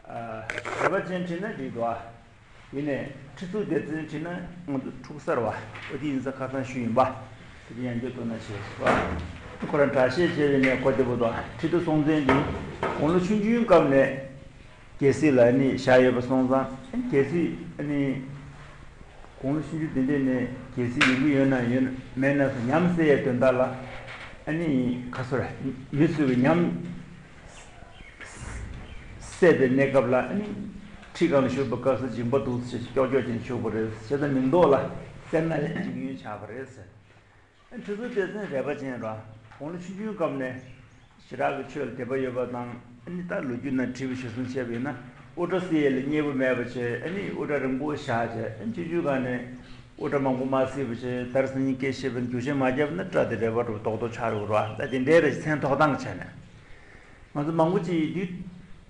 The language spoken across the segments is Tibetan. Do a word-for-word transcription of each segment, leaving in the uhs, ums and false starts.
རེ་བ་ཅན་བྲིས་ན་འགྲིག་འདུག་ཨ། ཡིན་ནའི་ཁྲི་གཙུག་ལྡེ་བཙན་བྲིས་ན་ང་ཚོ་འཁྲུག་སར་བ། འོ་དེ་ཡིན་ས་ཁ་སང་ཞུས་ཡིན་པ། དེ་དེ་ཡང་བསྐྱར་བཏོན་ན་ཞེས་པ། ཁོ་རང་དྲག་ཤེས་བྱས་པའི་ནས་གོ་བདེ་པོ་འདུག་ཁྲི་ཐོག་སྲོང་བཙན་འདི་དགུང་ལོ་ཆུང་ཆུང་སྐབས་ནས་རྒྱལ་སྲིད་ལ་ནི་བཞག་ཡོད་པ་སོང་ཙང་རྒྱལ་སྲིད་ནི། དགུང་ལོ་ཆུང་ཆུང་དེ་འདྲས་ནས་རྒྱལ་སྲིད་ཡོང་གི་ཡོད་ན་ཡོད་མེད་ན་ཉམས་སད་ཡས་དོན་དག་ལ། ཨ་ནི་ཁ་སོར་མི་ཚོས་ཀྱི་ཉམས་སད་པའི་གནས་སྐབས་ལ་ཨ་ནི་ཁྲི་སྒང་ལ་བཞུགས་པའི་སྐབས་སུ་སྦྱིན་པ་འདུག་ཟེར་ཀྱོག་ཀྱོག་ཅན་བཞུགས་པ་རེད་ཟེར། ད་མིང་འདོགས་ལ་སེར་སྣ་ལས་འཇིགས་ཡུལ་ཆགས་པ་རེད་ཟེར། ཁྲི་གཙུག་ལྡེ་བཙན་རས་པ་ཅན་ར། དགུང་ལོ་ཆུང་ཆུང་སྐབས་ནས་ཞེ་དྲག་གི་ཆོས་ལ་དད་པ་ཡོད་པ་དང་། ཨ་ནི་ད་ལོ་རྒྱུས་ནང་བྲིས་པ་གཞིར་བཟུང་བྱས་པ་ཡིན་ན། དབུ་སྐྲ་བསིལ་ཡས་ལ་མཉེས་པོ་མེད་པ་བྱས། ཨ་ནི་དབུ་སྐྲ་རིང་པོ་བཞག་བྱས། ཨ་ནི་ཆུང་ཆུང་སྒང་ནས་དབུ་སྐྲ་མང་པོ་མ་བསིལ་བ་བྱས། དེང་སང་ཉིན་སྐད་བཤད་པ་ན་རྒྱུག་ཆེན་མ་བརྒྱབ་ན་སྐྲ་དེ་རལ་པ་འདྲ་པོ་རྡོག་རྡོག་ཆགས་འགྲོ་གི་རེད་བ། ད་དེ་འདྲའི་རེད། མཚན་ཐོགས་སྟངས་བྱས་ནས། ང་ཚོ་མང་པོ་ཅིག་འདི་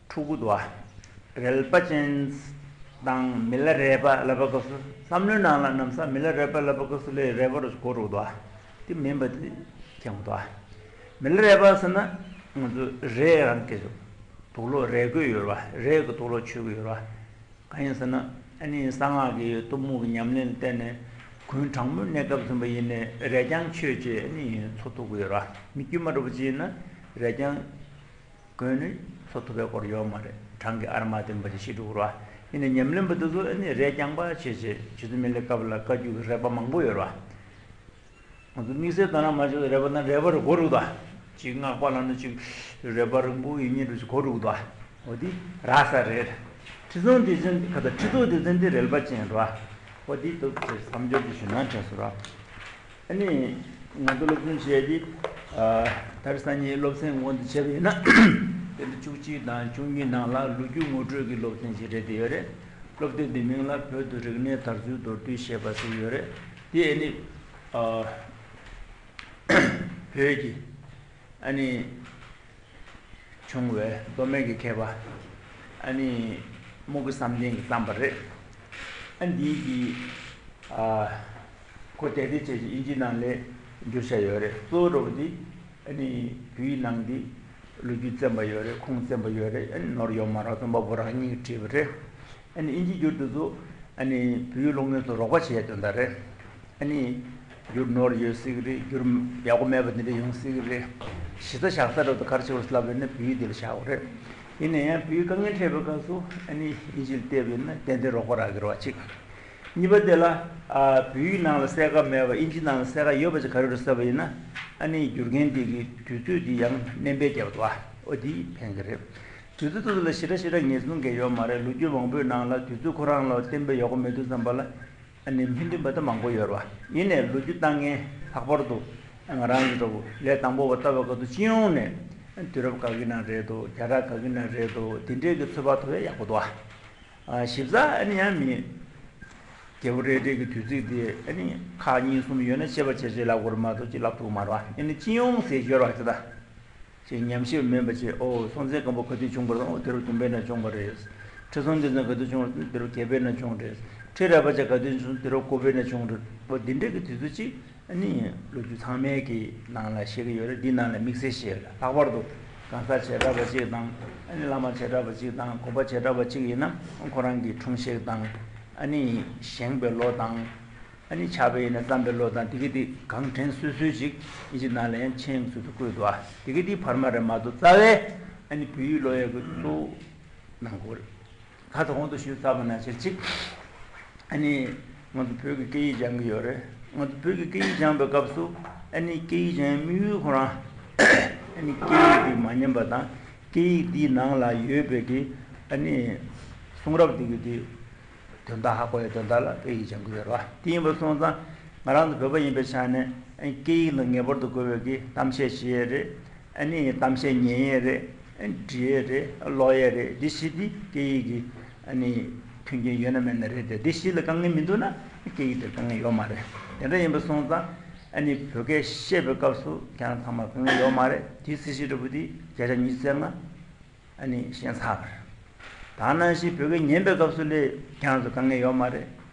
འཁྲུག་གི་འདུག་བ། རལ་པ་ཅན་དང་མི་ལ་རས་པ་ལབ་པ་སྐབས་སུ། བསམ་བློའི་ནང་ལ་ནམ་ཟླ་མི་ལ་རས་པ་ལབ་པ་སྐབས་སུ་ལས་རལ་པ་རུ་གོ་རུ་འདུག་བ། དེ་མིན་པ་དེ་ཁྱད་མི་འདུག་བ། མི་ལ་རས་པ་ཟེར་ན་ང་ཚོ་རས་རང་གི་དུག་ལོག་རས་གོས་ཡོད་རེད་བ། རས་ཀྱི་དུག་ལོག་མཆོད་ཀྱི་ཡོད་རེད་བ། གང་ཡིན་ཟེར་ན། ཨ་ནི་གསང་སྔགས་ཀྱི་གཏུམ་མོ་གི་ཉམས་ལེན་ལ་བརྟེན་ནས་དགུན་གྲང་མོའི་གནས་སྐབས་ཟིན་པ་ཡིན་ནའི་རས་རྐྱང་མཆོད་བྱས་ཨ་ནི་འཚོ་ཐུབ་ཀྱི་ཡོད་རེད་བ། མི་དཀྱུས་མ་འདྲ་པོ་ཅིག་ཡིན་ན་རས་རྐྱང་གོན་ནས་འཚོ་ཐུབ་པའི་སྐོར་ཡོད་མ་རེད། གྲང་གི་ཨར་མ་ལྡན་པ་ཅིག་ཤི་འགྲོ་གི་རེད་བ། ཡིན་ནའི་ཉམས་ལེན་པ་དེ་ཚོ་ཨ་ནི་རས་རྐྱང་པ་བྱས་བྱས་རྗེ་བཙུན་མི་ལའི་སྐབས་ལ་བཀའ་བརྒྱུད་ཀྱི་རས་པ་མང་པོ་ཡོད་རེད་བ། ང་ཚོ་དམིགས་བསལ་དོ་སྣང་མ་བྱས་པའི་རས་པ་ན་རས་པ་རུ་གོ་རུ་ད། ཅིག་སྔགས་པ་ལ་ནི་ཅིག་རས་པ་རིང་པོ་ཡིན་ཉིན་རུ་ཅིག་གོ་རུ་ད། འོ་འདི་རག་ས་རེད། ཁྲི་སྲོང་ལྡེ་བཙན་ག་ད་ཁྲི་ཐོག་ལྡེ་བཙན་འདི་རལ་པ་ཅན་རེད་བ། འོ་འདི་ཏོག་ཙམ་བསམ་འཆར་ཅིག་ཞུ་ན་དྲན་སོང་ར། ཨ་ནི་ང་ཚོ་སློབ་སྦྱོང་བྱས་ཏེ། ཨ། དེང་སང་ཉིན་སློབ་ཚན་ངོ་འདི་བྱས་པ་ཡིན་ན། དེ་འདྲ་བཅུ་གཅིག་དང་བཅུ་གཉིས་ནང་ལ་ལོ་རྒྱུས་ངོ་སྤྲོད་ཀྱི་སློབ་ཚན་ཞིག་རེད་དེ་ཡོད་རེད། སློབ་དེབ་འདི་མིང་ལ་བོད་དུ་རིག་གནས་དར་ཚུལ་མདོར་བསྡུས་ཞེས་པ་ཟེར་ཡོད་རེད། དེ་ཨ་ནི། ཨ། བོད་ཀྱི་ཨ་ནི་བྱུང་བའི་མདོ་སྨད་ཀྱི་མཁས་པ་ཨ་ནི་དམུ་དགེ་བསམ་གཏན་གྱིས་བརྩམས་པ་རེད། ཨ་འདིའི་གི་ཨ་ཁོ་དེབ་དེ་བྱས་ཀྱི་དབྱིན་ཇི་ནང་ལ་བསྒྱུར་བཞག་ཡོད་རེད། གཙོ་བོ་འདྲ་པོ་འདི་ཨ་ནི་བོད་ཡིག་ནང་འདི་ལོ་རྒྱུས་བཙེམས་པ་ཡོད་རེད། ཁུངས་བཙེམས་པ་ཡོད་རེད། ཨ་ནི་ནོར་ཡོད་མ་རེད། རྩོམ་པ་པོ་རང་ཉིད་ཀྱིས་བྲིས་པ་རེད། ཨ་ནི་དབྱིན་ཇི་བསྒྱུར་དུས་སུ་ཨ་ནི་བོད་ཡིག་ཀློག་མཁན་ཚོ་རོགས་པ་བྱེད་ཡ་དོན་དག་རེད། ཨ་ནི་བསྒྱུར་ནོར་ཡོད་སྲིད་ཀྱི་རེད། བསྒྱུར་ཡག་པོ་མེད་པ་འདི་འདྲ་ཡོང་སྲིད་ཀྱི་རེད། གཞི་རྩ་བཞག་ས་རབ་ཏུ་གར་ཆེ་བར་ལབ་ཡོད་ན་བོད་ཡིག་འདི་ལ་བཞག་དགོས་རེད། ཡིན་ན་ཡང་བོད་ཡིག་དཀའ་ངལ་འཕྲད་པའི་སྐབས་སུ་ཨ་ནི་དབྱིན་ཇི་ལ་བལྟས་པ་ཡིན་ན་ཏན་ཏན་རོགས་པ་རག་གི་རེད་བ་གཅིག་གཉིས་པ་དེ་ལ་ཨ་བོད་ཡིག་ནང་ལ་གསལ་ཁ་མེད་པ་དབྱིན་ཇི་ནང་ལ་གསལ་ཁ་ཡོད་པ་ཅིག་ག་རེ་རེད་ཟེར་བ་ཡིན་ན། ཨ་ནི་བསྒྱུར་མཁན་དེ་གི་དུས་ཚོད་དེ་ཡང་སྣོན་པ་བརྒྱབ་འདུག་བ། ཨོ་དེ་ཕན་གི་རེད། དུས་ཚོད་དེ་ཚོ་ལ་ཞེ་དྲག་ཞེ་དྲག་ངེས་བཟུང་གི་ཡོད་མ་རེད། ལོ་རྒྱུས་མང་པོའི་ནང་ལ་དུས་ཚོད་ཁོ་རང་ལ་གཏན་འབེབས་ཡག་པོ་མེད་དུས་ཙམ་པ་ལ། ཨ་ནི་སྨིན་འདུན་པ་ད་མང་པོ་ཡོད་རེད་བ། ཡིན་ནའི་ལོ་རྒྱུས་བཏང་མཁན་ལྷག་པར་དུ་ང་རང་གི་འདྲ་པོ་ལས་དང་པོ་བ་ལྟ་བའི་སྐབས་སུ་སྤྱི་ཡོངས་ནས་དུས་རབས་ག་གི་ནང་རེད་འདུག་བརྒྱ་ཕྲག་ག་གི་ནང་རེད་འདུག་དེ་འདྲའི་གི་ཚོད་དཔག་ཐུབ་ཡ་ཡག་པོ་འདུག་ཨ། ཞིབ་ཚགས་ཨ་ནི་ཡང་མི་རྒྱལ་པོ་རས་བྲིས་ཀྱི་དུས་ཚིགས་དེ་ཨ་ནི་ཁག་གཉིས་གསུམ་ཡོད་ན་ཤེས་པ་བྱས་བྱས་ལབ་དགོས་རེད་མ་གཏོགས་ཅིག་ལབ་ཐུབ་མ་རེད་བ། ཨ་ནི་སྤྱི་ཡོངས་ཟེར་ཡོད་རེད་བ་ཅིག་ད། ཅེས་ཉམས་ཞིབ་མིན་པ་བྱས། ཨོ་སྲོང་བཙན་སྒམ་པོ་ག་དུས་བྱུང་བ་རེད། ཨོ་དུས་རབས་བདུན་པའི་ནང་བྱུང་བ་རེད། ཁྲི་སྲོང་ལྡེ་བཙན་ག་དུས་བྱུང་བ་རེད། དུས་རབས་བརྒྱད་པའི་ནང་བྱུང་བ་རེད། ཁྲི་རལ་པ་ཅན་ག་དུས་བྱུང་། དུས་རབས་དགུ་པའི་ནང་བྱུང་བ་རེད། ཨོ་འདི་འདྲ་གི་དུས་ཚོད་ཅིག་ཨ་ནི་ལོ་རྒྱུས་ཚང་མའི་གི་ནང་ལ་བཤད་ཀྱི་ཡོད་རེད། འདི་ནང་ལ་དམིགས་བསལ་བཤད་ཡོད་རེད། ལྷག་པར་དུ་གང་ཟག་བྱེ་བྲག་པ་ཅིག་དང་། ཨ་ནི་བླ་མ་བྱེ་བྲག་པ་ཅིག་དང་། དགོན་པ་བྱེ་བྲག་པ་ཅིག་ཡིན་ན་ཁོ་རང་གི་འཁྲུངས་གཞིས་དང་། ཨ་ནི་བཞེངས་པའི་ལོ་དང་། ཨ་ནི་ཕྱག་དཔེ་ཡིན་ན་བརྩམས་པའི་ལོ་དང་དེ་ག་དེ་གང་དྲན་སོ་སོའི་ཅིག་དབྱིན་ཇི་ནང་ལ་ཡང་མཆན་ཚུལ་དུ་བཀོད་འདུག་ཨ། དེ་ག་དེ་བར་མ་རེད་མ་གཏོགས་རྩ་བའི་ཨ་ནི་བོད་ཡིག་ཀློག་ཡག་གི་གཙོ་བོ་ནང་སྐོར་རེད། ཁ་ཚ་གོང་དུ་ཞུས་ཚར་བ་ནང་བཞིན་ཅིག་ཨ་ནི་ང་ཚོ་བོད་ཀྱི་སྐད་ཡིག་སྦྱང་གི་ཡོད་རེད། ང་ཚོ་བོད་ཀྱི་སྐད་ཡིག་སྦྱང་པའི་སྐབས་སུ་ཨ་ནི་སྐད་ཡིག་སྦྱང་ཡག་དམིགས་ཡུལ་ཁོ་རང་ཨ་ནི་སྐད་ཡིག་དེ་མ་ཉམས་པ་དང་། སྐད་ཡིག་དེའི་ནང་ལ་ཡོད་པའི་གི་ཨ་ནི་གསུང་རབ་དེ་གི་དེ། དོན་དག་ཧ་གོ་ཡའི་དོན་དག་ལ་སྐད་ཡིག་སྦྱང་གི་ཡོད་རེད་བ། དེ་ཡིན་པ་སོང་ཙང་ང་རང་ཚོ་བོད་པ་ཡིན་པའི་ཆ་ནས་སྐད་ཡིག་ལ་ངེས་པར་དུ་དགོས་པའི་གི་གཏམ་བཤད་བྱེད་ཡས་རེད། ཨ་ནི་གཏམ་བཤད་ཉན་ཡས་རེད། འབྲི་ཡས་རེད། ཀློག་ཡས་རེད། འདི་བཞི་དེ་སྐད་ཡིག་གི་ཨ་ནི་མཐུན་རྐྱེན་ཡོད་ན་མེད་ན་རེད་དེ། འདི་བཞི་ལ་དཀའ་ངལ་མི་འདུག་ན་སྐད་ཡིག་དེར་དཀའ་ངལ་ཡོད་མ་རེད། དེ་འདྲ་ཡིན་པ་སོང་ཙང་ཨ་ནི་བོད་སྐད་བཤད་པའི་སྐབས་སུ་ཁྱེད་རང་ཚང་མ་དཀའ་ངལ་ཡོད་མ་རེད། དེའི་སྲིད་ཇུས་འདྲ་པོ་དེ་བརྒྱ་ཆ་ཉི་ཤུ་རྩ་ལྔ། ཨ་ནི་ཞན་ཚར་བ་རེད། ད་ནང་བཞིན་བོད་སྐད་ཉན་པའི་སྐབས་སུ་ལས་ཁྱེད་རང་ཚོ་དཀའ་ངལ་ཡོད་མ་རེད།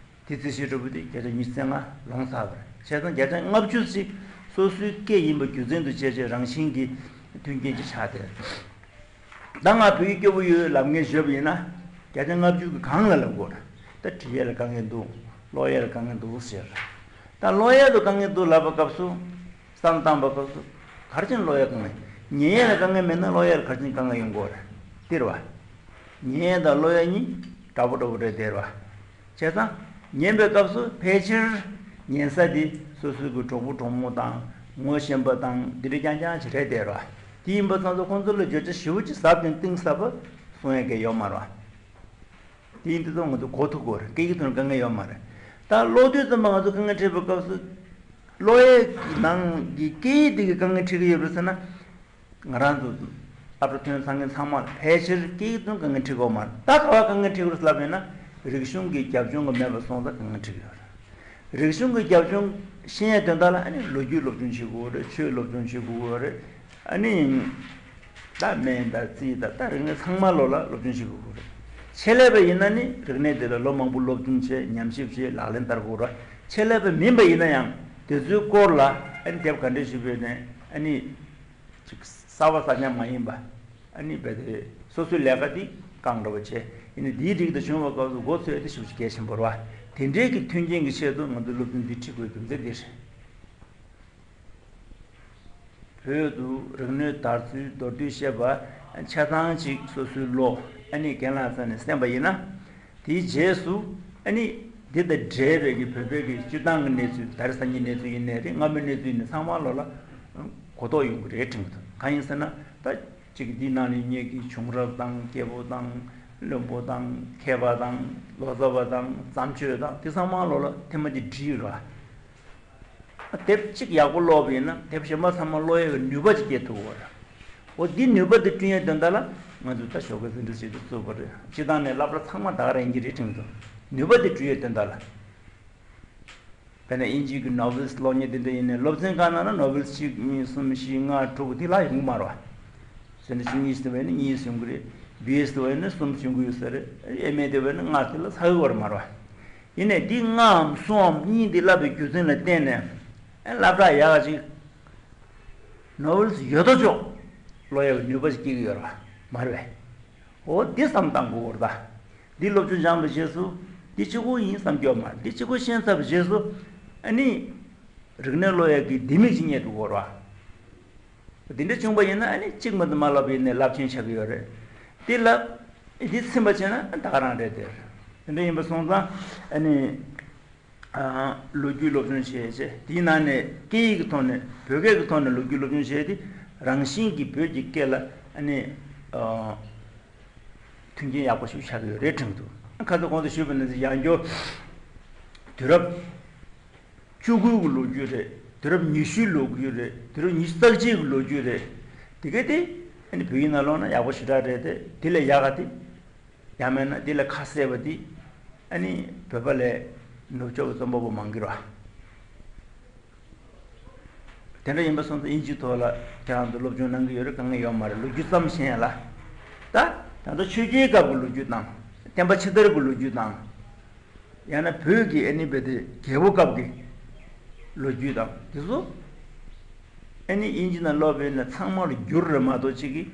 དེ་རྩིས་ཞུ་འདྲ་པོ་དེ་བརྒྱ་ཆ་ཉི་ཤུ་རྩ་ལྔ་ལོངས་ཚར་བ་རེད། བྱས་ཙང་བརྒྱ་ཆ་ལྔ་བཅུ་ཞིག་སོ་སོའི་སྐད་ཡིན་པ་རྒྱུ་མཚན་དུ་བྱས་བྱས་རང་བཞིན་གྱི་མཐུན་རྐྱེན་ཅིག་ཆགས་བསྡད། ད་ང་བོད་ཡིག་སྐྱོ་པོ་ཡོད་ལབ་མཁན་བརྗོད་པ་ཡིན་ན། བརྒྱ་ཆ་ལྔ་བཅུ་གི་གང་ལ་ལབ་དགོས་རེད། ད་འབྲི་ཡས་ལ་དཀའ་ངལ་འདུག་ཀློག་ཡས་ལ་དཀའ་ངལ་འདུག་ཟེར། ད་ཀློག་ཡས་ལ་དཀའ་ངལ་འདུག་ལབ་པའི་སྐབས་སུ། བསམ་བཏང་བའི་སྐབས་སུ། ག་རེ་བྱས་ནས་ཀློག་ཡས་དཀའ་ངལ། ཉན་ཡས་ལ་དཀའ་ངལ་མེད་ན་ཀློག་ཡས་ལ་ག་རེ་བྱས་ནས་དཀའ་ངལ་ཡོང་གི་ཡོད་རེད། འདི་རེད་བ། ཉན་ཡས་དང་ཀློག་ཡས་གཉིས་འདྲ་པོ་འདྲ་པོ་རེད་དེ་རེད་བ། བྱས་ཙང་། ཉན་པའི་སྐབས་སུ་ཕལ་ཆེར་ཉན་ས་དེ་སོ་སོའི་གི་གྲོགས་པོ་གྲོགས་མོ་དང་ངོ་ཤེས་པ་དང་འདི་འདྲ་རྐྱང་རྐྱང་ཞིག་རེད་དེ་རེད་བ། དེ་ཡིན་པ་ཙང་ཚོ་ཁོང་ཚོ་ལ་བརྗོད་བྱ་ཞེ་པོ་ཅིག་ཟབ་ཅིང་གཏིང་ཟབ་པ་གསུང་ཡས་གང་ཡོད་མ་རེད་བ། དེ་ཡིན་དུས་ཙང་ང་ཚོ་གོ་ཐུབ་དགོས་རེད། སྐད་ཡིག་ཐོག་ནས་དཀའ་ངལ་ཡོད་མ་རེད། ད་ཀློག་དུས་ཙམ་པ་ང་ཚོ་དཀའ་ངལ་འཕྲད་པའི་སྐབས་སུ། ཀློག་ཡས་ཀྱི་ནང་གི་སྐད་ཡིག་དེ་གི་དཀའ་ངལ་འཕྲད་ཀྱི་ཡོད་པ་རེད་ཟེར་ན། ང་རང་ཚོ་སློབ་གྲྭ་ཐོན་ཚར་མཁན་ཚང་མ་ལ་ཕལ་ཆེར་སྐད་ཡིག་ཐོག་དཀའ་ངལ་འཕྲད་ཀྱི་ཡོད་མ་རེད། ད་ག་པར་དཀའ་ངལ་འཕྲད་ཀྱི་ཡོད་རེད་ལབ་ཡོད་ན། རིག་གཞུང་གི་རྒྱབ་ལྗོངས་ཀྱི་མེད་པ་སོང་ཙང་དཀའ་ངལ་འཕྲད་ཀྱི་ཡོད་རེད། རིག་གཞུང་གི་རྒྱབ་ལྗོངས་ཤེས་ཡས་དོན་དག་ལ་ཨ་ནི་ལོ་རྒྱུས་སློབ་སྦྱོང་བྱེད་དགོས་རེད། ཆོས་སློབ་སྦྱོང་བྱེད་དགོས་རེད། ཨ་ནི། ད་སྨན་དང་རྩིས་དང་ད་རིག་གནས་ཚང་མ་ལོ་ལ་སློབ་སྦྱོང་བྱེད་དགོས་རེད། ཆེད་ལས་པ་ཡིན་ན་ནི་རིག་གནས་དེ་ལ་ལོ་མང་པོ་སློབ་སྦྱོང་བྱས། ཉམས་ཞིབ་བྱས། ལག་ལེན་བསྟར་དགོས་རེད། ཆེད་ལས་པ་མིན་པ་ཡིན་ན་ཡང་དེ་ཚོའི་སྐོར་ལ་ཨ་ནི་དེབ་ག་འདྲས་ཞིག་དཔེ་ནས་ཨ་ནི། ཅིག་གསར་པ་གསར་རྐྱང་མ་ཡིན་པ། ཨ་ནི་རྦད་དེ་སོ་སོའི་ལས་ཀ་འདི་རྐང་འདྲ་བ་བྱས། ཡིན་ནའི་འདིའི་རིགས་དེ་བྱུང་བའི་སྐབས་སུ་མགོ་ཚོས་ཡས་དེ་ཞེ་པོ་ཅིག་གལ་ཆེན་པོ་རེད་བ། དེ་འདྲའི་གི་མཐུན་རྐྱེན་གྱི་ཆེད་དུ་ང་ཚོས་སློབ་སྦྱོང་འདི་ཁྲིད་དགོས་རྒྱུ་མཚན་འདི་རེད། བོད་དུ་རིག་གནས་དར་ཚུལ་མདོར་བསྡུས་བཤད་པ་ཆ་ཚང་ཅིག་སོ་སོའི་བློ་ཨ་ནི་རྒན་ལགས་རྩ་ནས་གསན་པ་ཡིན་ན། དེའི་རྗེས་སུ་ཨ་ནི་འདི་དང་འབྲེལ་བའི་གི་བོད་པའི་གི་སྤྱིར་བཏང་གི་གནས་ཚུལ། ད་རེས་སང་ཉིན་གནས་ཚུལ་ཡིན་ནའི་རེད། སྔ་མོའི་གནས་ཚུལ་ཡིན་ནའི་ཚང་མ་ལོ་ལ་གོ་རྟོགས་ཡོང་གི་རེད་དྲན་གྱི་འདུག་གང་ཡིན་ཟེར་ན། ད་ཅིག་འདི་ནང་ལ་ཡོད་མཁན་གྱི་བྱུང་རབས་དང་། སྐྱེས་བུ་དང་། བློན་པོ་དང་། མཁས་པ་དང་། ལོ་ཙཱ་བ་དང་། བརྩམས་ཆོས་དང་དེ་ཚང་མ་ལོ་ལ་ཐེངས་མ་གཅིག་བྲིས་ཡོད་རེད་བ། དེབ་གཅིག་ཡག་པོ་ཀློག་པ་ཡིན་ན་དེབ་གཞན་པ་ཚང་མ་ཀློག་ཡག་གི་ནུས་པ་ཅིག་སྐྱེ་ཐུབ་ཀྱི་ཡོད་རེད། འོ་འདི་ནུས་པ་དེ་བསྐྲུན་ཡག་དོན་དག་ལ་ང་ཚོས་ད་ཞོགས་ཀས་འཛིན་གྲྭ་ཞིག་ཏུ་བཙུགས་པ་རེད། སྤྱིར་བཏང་ནས་སློབ་གྲྭ་ཚང་མ་ད་ག་རང་ཡིན་གྱི་རེད་དྲན་གྱི་འདུག་ནུས་པ་དེ་བསྐྲུན་ཡག་དོན་དག་ལ། དཔེར་ན་དབྱིན་ཇིའི་གི་ནོ་བེལ་ཀློག་མཁན་དེ་འདྲ་ཡིན་ནའི་སློབ་ཚན་གང་གནང་ན་ནོ་བེལ་གཅིག་གཉིས་གསུམ་བཞི་ལྔ་དྲུག་དེ་ལ་ཡོང་གི་མ་རེད་བ། ཟེར་ན་བཅུ་གཉིས་དེ་བས་ན་གཉིས་ཡོང་གི་རེད། བི་ཨེས་དེ་བས་ན་གསུམ་ཡོང་གི་ཡོད་ས་རེད། ཨེམ་ཨེ་དེ་བས་ན་ལྔ་དེ་ལ་ཚར་གི་ཡོད་མ་རེད་བ། ཡིན་ནའི་འདི་ལྔའམ་གསུམ་གཉིས་འདི་བསླབ་པའི་རྒྱུ་མཚན་ལ་བརྟེན་ནས། ཨ་སློབ་གྲྭ་ཡག་ཅིག་ནོ་བེལ་ཡོད་དོ་ཅོག་ཀློག་ཡག་གི་ནུས་པ་ཞིག་སྐྱེ་གི་ཡོད་རེད་བ། མ་རེད་པས། འོ་འདི་བསམ་བཏང་དགོས་རེད་ད། འདི་སློབ་སྦྱོང་སྦྱངས་པའི་རྗེས་སུ། འདི་གཅིག་པོ་ཡིན་བསམ་རྒྱུ་མ་རེད། འདི་གཅིག་པོ་ཤེས་ཚར་བའི་རྗེས་སུ། ཨ་ནི། རིག་གནས་ཀློག་ཡག་གི་ལྡེ་མིག་ཅིག་རྙེད་ཐུབ་ཀྱི་ཡོད་རེད་བ། འདི་འདྲ་བྱུང་བ་ཡིན་ན་ཨ་ནི་གཅིག་མ་གཏོགས་མ་བསླབས་པ་ཡིན་ནའི་རླབས་ཆེན་ཆགས་ཀྱི་ཡོད་རེད། འདི་བསླབས། འདི་ཚིམ་པ་བྱས་ན་ཨ་ད་ག་རང་རེད་དེ། དེ་འདྲ་ཡིན་པ་སོང་ཙང་ཨ་ནི། ཨ། ལོ་རྒྱུས་སློབ་སྦྱོང་བྱས་བྱས། དེའི་ནང་ནས་སྐད་ཡིག་གི་ཐོག་ནས། བོད་སྐད་ཀྱི་ཐོག་ནས་ལོ་རྒྱུས་སློབ་སྦྱོང་བྱས་ཏེ། རང་བཞིན་གྱིས་བོད་ཀྱི་སྐད་ལ་ཨ་ནི། ཨ། མཐུན་རྐྱེན་ཡག་པོ་ཞིག་ཆགས་ཀྱི་ཡོད་རེད་དྲན་གྱི་འདུག་ཁ་སང་གོང་དུ་ཞུས་པ་ནང་བཞིན་ཡང་བསྐྱར། དུས་རབས་བཅུ་དགུ་གི་ལོ་རྒྱུས་རེད། དུས་རབས་ཉི་ཤུའི་ལོ་རྒྱུས་རེད། དུས་རབས་ཉི་ཤུ་རྩ་གཅིག་གི་ལོ་རྒྱུས་རེད། དེ་ག་དེ་ཨ་ནི་བོད་ཡིག་ནང་ཀློག་ན་ཡག་པོ་ཞེ་དྲག་རེད་དེ། དེ་ལས་ཡག་ག་དེ། ཡང་མིན་ན་དེ་ལས་ཁ་གསལ་བ་དེ་ཨ་ནི་བོད་པ་ལས་ནུབ་ཕྱོགས་པའི་རྩོམ་པ་པོ་མང་གི་རེད་བ། དེ་འདྲ་ཡིན་པ་སོང་ཙང་དབྱིན་ཇིའི་ཐོག་ལ་ཁྱེད་རང་ཚོ་སློབ་སྦྱོང་གནང་གི་ཡོད་རེད། དཀའ་ངལ་ཡོད་མ་རེད། ལོ་རྒྱུས་ཙམ་ཤེས་ཡ་ལ། ད་ད་ལྟ་ཆོས་རྒྱལ་སྐབས་ཀྱི་ལོ་རྒྱུས་དང་། བསྟན་པ་ཕྱི་དར་གྱི་ལོ་རྒྱུས་དང་། ཡང་ན་བོད་ཀྱི་ཨ་ནི་རྦད་དེ་རྒྱལ་པོ་སྐབས་ཀྱི་ལོ་རྒྱུས་དང་དེ་ཚོ། ཨ་ནི་དབྱིན་ཇི་ནང་ཀློག་པ་ཡིན་ན་ཚང་མ་ལ་འགྱུར་རེད་མ་གཏོགས་གཅིག་གི་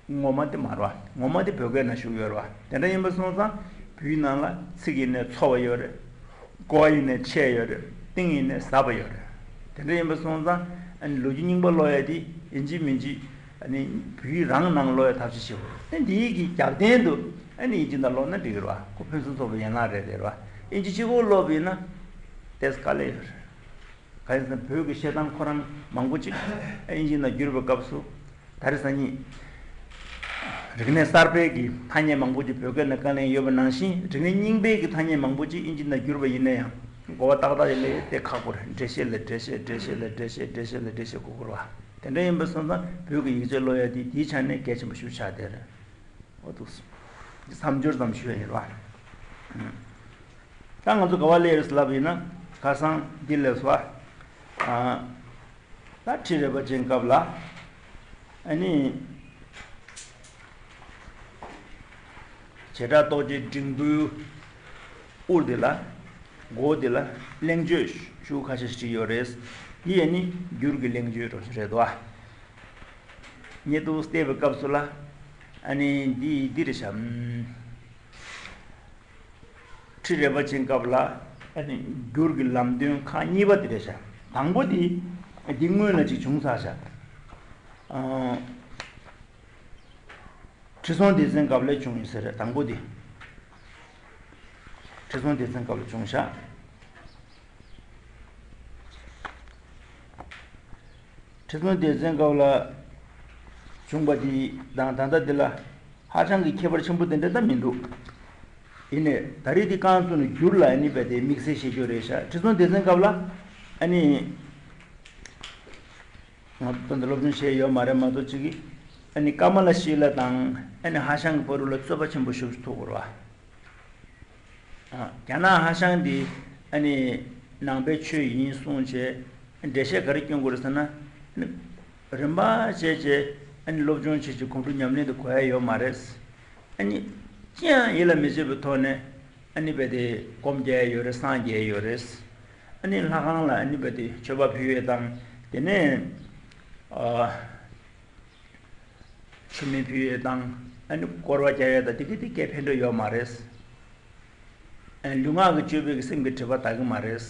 ངོ་མ་དེ་མ་རེད་བ། ངོ་མ་དེ་བོད་སྐད་ནང་བཞུགས་ཡོད་རེད་བ། དེ་འདྲ་ཡིན་པ་སོང་ཙང་བོད་ཡིག་ནང་ལ་ཚིག་ཡིན་ནའི་འཚོ་བ་ཡོད་རེད། གོ་བ་ཡིན་ནའི་འཆད་ཡོད་རེད། གཏིང་ཡིན་ནའི་ཟབ་པ་ཡོད་རེད། དེ་འདྲ་ཡིན་པ་སོང་ཙང་ཨ་ནི་ལོ་རྒྱུས་རྙིང་པ་ཀློག་ཡ་དེ་ཡིན་གཅིག་མིན་གཅིག་ཨ་ནི་བོད་ཡིག་རང་ནང་ཀློག་ཡ་ཐབས་ཤེས་བྱེད་དགོས་རེད། དེ་འདིའི་གི་རྒྱབ་རྟེན་དུ་ཨ་ནི་དབྱིན་ཇི་ནང་ཀློག་ན་འགྲིག་གི་རེད་བ། ཁོ་ཕུན་སུམ་ཚོགས་པའི་ཡན་ལག་རེད་དེ་རེད་བ། དབྱིན་ཇི་གཅིག་པོ་ཀློག་པ་ཡིན་ན་ཏོག་ཙམ་དཀའ་ལས་ཡོད་རེད། གང་ཡིན་ཟེར་ན་བོད་ཀྱི་བཤད་སྟངས་ཁོ་རང་མང་པོ་ཅིག་དབྱིན་ཇི་ནང་བསྒྱུར་བའི་སྐབས་སུ། ད་རེས་སང་ཉིན་རིག་གནས་གསར་པའི་གི་ཐ་སྙད་མང་པོ་ཅིག་བོད་སྐད་ནང་དཀའ་ལས་ཡོད་པ་ནང་བཞིན། རིག་གནས་རྙིང་པའི་གི་ཐ་སྙད་མང་པོ་ཅིག་དབྱིན་ཇི་ནང་བསྒྱུར་བ་ཡིན་ན་ཡང་གོ་བ་ཏག་ཏག་ཡིན་ལས་དེ་ཁག་པོ་རེད། འགྲེལ་བཤད་ལ་འགྲེལ་བཤད། འགྲེལ་བཤད་ལ་འགྲེལ་བཤད། འགྲེལ་བཤད་ལ་འགྲེལ་བཤད་དགོས་ཀྱི་རེད་བ། དེ་འདྲ་ཡིན་པ་སོང་ཙང་བོད་ཀྱི་ཡིག་ཆ་ཀློག་ཡ་དེ་དེའི་ཆ་ནས་གལ་ཆེན་པོ་ཞིག་ཆགས་བསྡད་རེད། འོ་འདུག་མཚམས་སྦྱོར་ཙམ་ཞུ་ཡ་ཡིན་རེད་བ། ད་ང་ཚོ་ག་པར་སླེབས་ཡོད་ཟེར་ལབ་ཡིན་ན། ཁ་སང་འདི་སླེབས་སོང་བ། ཨ། ད་ཁྲི་རལ་པ་ཅན་སྐབས་ལ། ཨ་ནི། བྱེ་བྲག་རྟོགས་བརྗོད་འབྲིང་པོའི་དབུ་འདི་ལ། མགོ་འདི་ལ་གླེང་བརྗོད་ཤོག་ཁ་ཤས་ཤིག་ཡོད་རེད། འདི་ཨ་ནི་འགྱུར་གྱི་གླེང་བརྗོད་རེད་དོ། ཉེ་དུ་བལྟས་པའི་སྐབས་སུ་ལ། ཨ་ནི་འདི་འདི་རེད་ཤག་ཁྲི་རལ་པ་ཅན་སྐབས་ལ་ཨ་ནི་འགྱུར་གྱི་ལམ་སྟོན་ཁག་གཉིས་པ་དེ་རེད་ཤག་དང་པོ་དེ་འདི་སྔོན་ལ་ཅིག་བྱུང་ཚར་ཤག་ཨ། ཁྲི་སྲོང་ལྡེ་བཙན་སྐབས་ལ་བྱུང་ཡོད་ས་རེད། དང་པོ་དེ། ཁྲི་སྲོང་ལྡེ་བཙན་སྐབས་ལ་བྱུང་ཤག་ཁྲི་སྲོང་ལྡེ་བཙན་སྐབས་ལ་བྱུང་པ་དེ་དང་ད་ལྟ་འདི་ལ་ཧ་ཅང་གི་ཁྱད་པར་ཆེན་པོ་དེ་འདྲ་ད་མི་འདུག་ཡིན་ནའི་ད་རེས་འདི་རྐང་བཙུགས་ནས་འགྱུར་ལ་ཨ་ནི་རྦད་དེ་དམིགས་བསལ་བཤད་རྒྱུ་རེད་ཤག་ཁྲི་སྲོང་ལྡེ་བཙན་སྐབས་ལ་ཨ་ནི། ང་ཚོ་ད་ལྟ་སློབ་སྦྱོང་བྱས་ཡོད་མ་རེད་མ་གཏོགས་ཅིག་གིས་ཨ་ནི་ཀ་མ་ལ་ཤི་ལ་དང་ཨ་ནི་ཧ་ཤང་གི་བར་དུ་ལ་རྩོད་པ་ཆེན་པོ་ཞིག་ཐུག་པ་རེད་བ། ཨ། རྒྱ་ནག་ཧ་ཤང་འདི་ཨ་ནི་ནང་པའི་ཆོས་ཡིན་གསུངས་བྱས་འགྲེལ་བཤད་ག་རེ་སྐྱོན་དགོས་རེད་ཟེར་ན། ཨ་ནི་རིམ་པ་བྱས་བྱས་ཨ་ནི་སློབ་སྦྱོང་བྱས་བྱས་གོམ་བགྲོད་ཉམས་ལེན་དུ་གོ་ཡ་ཡོད་མ་རེད། ཨ་ནི་ཅི་ཡང་ཡིད་ལ་མི་བྱེད་པའི་ཐོག་ནས་ཨ་ནི་རྦད་དེ་སྒོམ་རྒྱག་ཡ་ཡོད་རེད། སངས་རྒྱས་ཡོད་རེད། ཨ་ནི་ལྷ་ཁང་ལ་ཨ་ནི་རྦད་དེ་མཆོད་པ་ཕུལ་ཡས་དང་དེ་ནས་ཨ་མཆོད་མེ་ཕུལ་ཡས་དང་ཨ་ནི་སྐོར་བ་རྒྱག་ཡས་དང་དེ་གི་དེ་གའི་ཕན་འབྲས་ཡོད་མ་རེད། ཨ་ལུས་ངག་གི་སྤྱོད་པའི་གི་སེམས་ཀྱི་སྒྲིབ་པ་དག་གི་མ་རེད།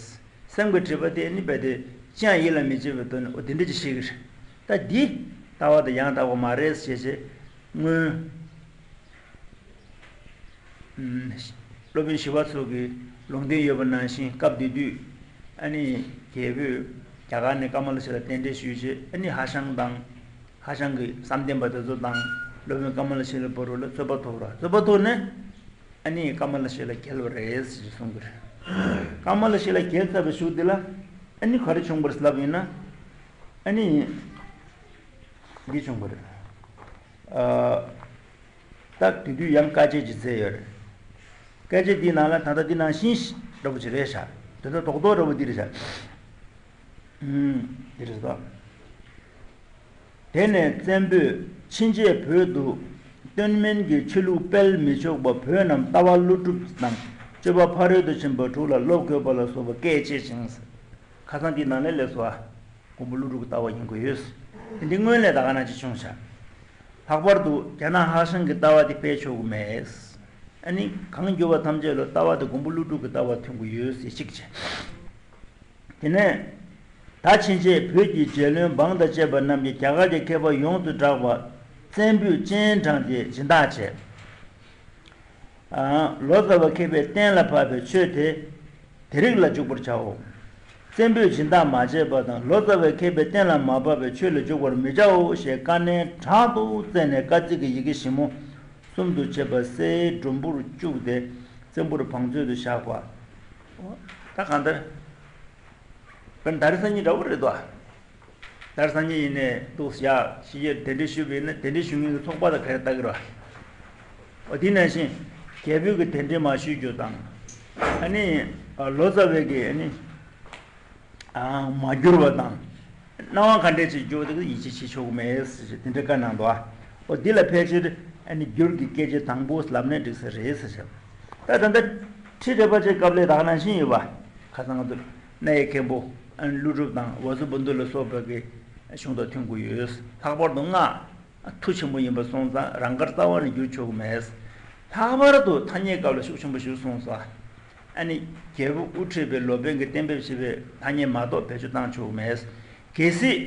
སེམས་ཀྱི་སྒྲིབ་པ་དེ་ཨ་ནི་རྦད་དེ་ཅི་ཡང་ཡིད་ལ་མི་བྱེད་པའི་དོན་ནི་འོ་དེ་འདྲ་ཅིག་ཤེས་ཀྱི་རེད། ད་འདི་ལྟ་བ་དང་ཡང་དག་པ་མ་རེད་ཞེས་བྱས་སྔོན། ཨུམ། སློབ་དཔོན་ཞི་བ་འཚོ་གིས་ལུང་བསྟན་ཡོད་པ་ནང་བཞིན་སྐབས་དེ་དུས་ཨ་ནི་རྒྱལ་པོས་རྒྱ་གར་ནས་ཀ་མ་ལ་ཤཱི་ལ་རྟེན་འབྲེལ་ཞུས་རྗེས་ཨ་ནི་ཧ་ཤང་དང་ཧ་ཤང་གི་བསམ་གཏན་པ་དེ་ཚོ་དང་སློབ་དཔོན་ཀ་མ་ལ་ཤཱི་ལ་བར་དུ་ལ་རྩོད་པ་ཐུག་ར། རྩོད་པ་ཐུག་ནས་ཨ་ནི་ཀ་མ་ལ་ཤཱི་ལ་རྒྱལ་བ་རེད་ཞེས་གསུང་གི་རེད། ཀ་མ་ལ་ཤཱི་ལ་རྒྱལ་ཚར་བའི་གཞུག་དེ་ལ་ཨ་ནི་ག་རེ་བྱུང་བ་རེད་ལབ་ཡིན་ན་ཨ་ནི་འདི་བྱུང་བ་རེད། ཨ། ད་དེ་དུས་ཡང་བཀའ་ཆད་ཅིག་བསྩལ་ཡོད་རེད། བཀའ་ཆད་འདིའི་ནང་ལ་ད་ལྟ་འདི་ནང་བཞིན་འདྲ་པོ་ཅིག་རེད་ཤག་དེ་ཚོ་རྡོག་རྡོག་འདྲ་པོ་འདི་རེད་ཤག་ཨུམ། འདི་རེད་ཟེར། དེ་ནས་བཙན་པོས་ཕྱིན་ཆད་བོད་དུ་སྟོན་མིན་གྱི་ཆོས་ལུགས་སྤེལ་མི་ཆོག་པ། བོད་རྣམས་ལྟ་བ་ཀླུ་སྒྲུབ་དང་སྤྱོད་པ་ཕ་རོལ་ཏུ་ཕྱིན་པ་དྲུག་ལ་བློ་འགྱོད་པ་ལ་སོགས་པ་སྐད་བྱེད་ཅིང་། ཁ་སང་འདི་ནང་ལས་ལས་སོ། མགོན་པོ་ཀླུ་སྒྲུབ་ཀྱི་ལྟ་བ་ཡིན་དགོས་ཡོད། དེ་འདི་སྔོན་ལས་ད་ག་ནང་བཞིན་བྱུང་ཤག་ལྷག་པར་དུ་རྒྱ་ནག་ཧྭ་ཤང་གི་ལྟ་བ་དེ་སྤེལ་ཆོག་གི་མེད། ཨ་ནི་གང་གྱུར་པ་ཐམས་ཅད་ལ་ལྟ་བ་དེ་མགོན་པོ་ཀླུ་སྒྲུབ་ཀྱི་ལྟ་བ་མཐུན་གྱི་ཡོད་ཟེར་གཅིག་བྱས། དེ་ནས་ད་ཕྱིན་ཆད་བོད་ཀྱི་རྗེ་བློན་འབངས་དང་བཅས་པ་རྣམས་ཀྱིས་རྒྱ་གར་གྱི་མཁས་པ་ཡོངས་སུ་གྲགས་པ་བཙན་པོས་སྤྱན་དྲངས་ཏེ་སྦྱིན་བདག་བྱས། ལོ་ཙཱ་བ་མཁས་པས་གཏན་ལ་ཕབ་པའི་ཆོས་དེ་དེ་རིགས་ལ་འཇུག་པར་བྱའོ། བཙན་པོས་སྦྱིན་བདག་མ་བྱས་པ་དང་ལོ་ཙཱ་བའི་མཁས་པས་གཏན་ལ་མ་ཕབ་པའི་ཆོས་ལ་འཇུག་པར་མི་བྱའོ་ཞེས་བཀའ་ནན་དྲག་ཏུ་བསྩལ་ནས་བཀའ་གཙིགས་ཀྱི་ཡི་གེ་ཞིབ་མོ་གསུམ་དུ་ཕྱེ་བ་གསེར་སྒྲོམ་བུར་བཅུག་སྟེ་བཙན་པོར་བང་མཛོད་དུ་བཞག་པ། ད་གང་ལྟར། དཔེར་ན་ད་རེས་སང་ཉིན་འདྲ་བོ་རེད་དོ། ད་རེས་སང་ཉིན་ཡིན་ནའི་འདུག་ཡ་ཕྱི་རྒྱལ་གདན་འདྲེན་ཞུས་པ་ཡིན་ན་གདན་འདྲེན་ཞུ་མཁན་གྱི་ཚོགས་པ་དང་ག་རེ་ལྟ་གི་རེད་བ། འོ་དེ་ནང་བཞིན་རྒྱལ་པོས་ཀྱི་གདན་འདྲེན་མ་ཞུས་རྒྱུ་དང་། ཨ་ནི་ལོ་ཙཱ་བས་ཀྱི་ཨ་ནི་མ་བསྒྱུར་བ་དང་། སྣང་བ་ག་འདྲས་ཅིག་བསྒྱུར་བ་དེ་ཡིད་ཆེས་བྱེད་ཆོག་གི་མེད་ཟེར་དེ་འདྲའི་བཀའ་གནང་འདུག་འོ་འདི་ལ་ཕལ་ཆེར་ཨ་ནི་བསྒྱུར་གྱི་སྐད་ཆ་དང་པོ་ལབ་ནས་འགྲིག་ས་རེད་ཟེར་བྱས། ད་ད་ལྟ་ཁྲི་རལ་པ་ཅན་སྐབས་ལས་ད་ག་ནང་བཞིན་ཡོད་པ། ཁ་སང་ང་ཚོ་རཏྣ་ཡི་མཁན་པོ་ཨ་ནི་ཀླུ་སྒྲུབ་དང་ཝ་སུ་བནྡྷུ་ལ་སོགས་པ་གི་གཞུང་དང་མཐུན་དགོས་ཡོད། ལྷག་པར་དུ་སྔགས་མཐུ་ཆེན་པོ་ཡིན་པ་སོང་ཙང་རང་དགར་རྩ་བ་ནས་བསྒྱུར་ཆོག་གི་མེད། ལྷག་པར་དུ་ཐ་སྙད་སྐབས་ལ་ཤུགས་ཆེན་པོ་ཞིག་གསུངས་སོ། ཨ་ནི་རྒྱལ་པོ་དབུ་ཁྲིད་པའི་ལོ་པཎ་གྱིས་གཏན་འབེབས་བྱས་པའི་ཐ་སྙད་མ་གཏོགས་བེད་སྤྱོད་བཏང་ཆོག་གི་མེད། གལ་སྲིད།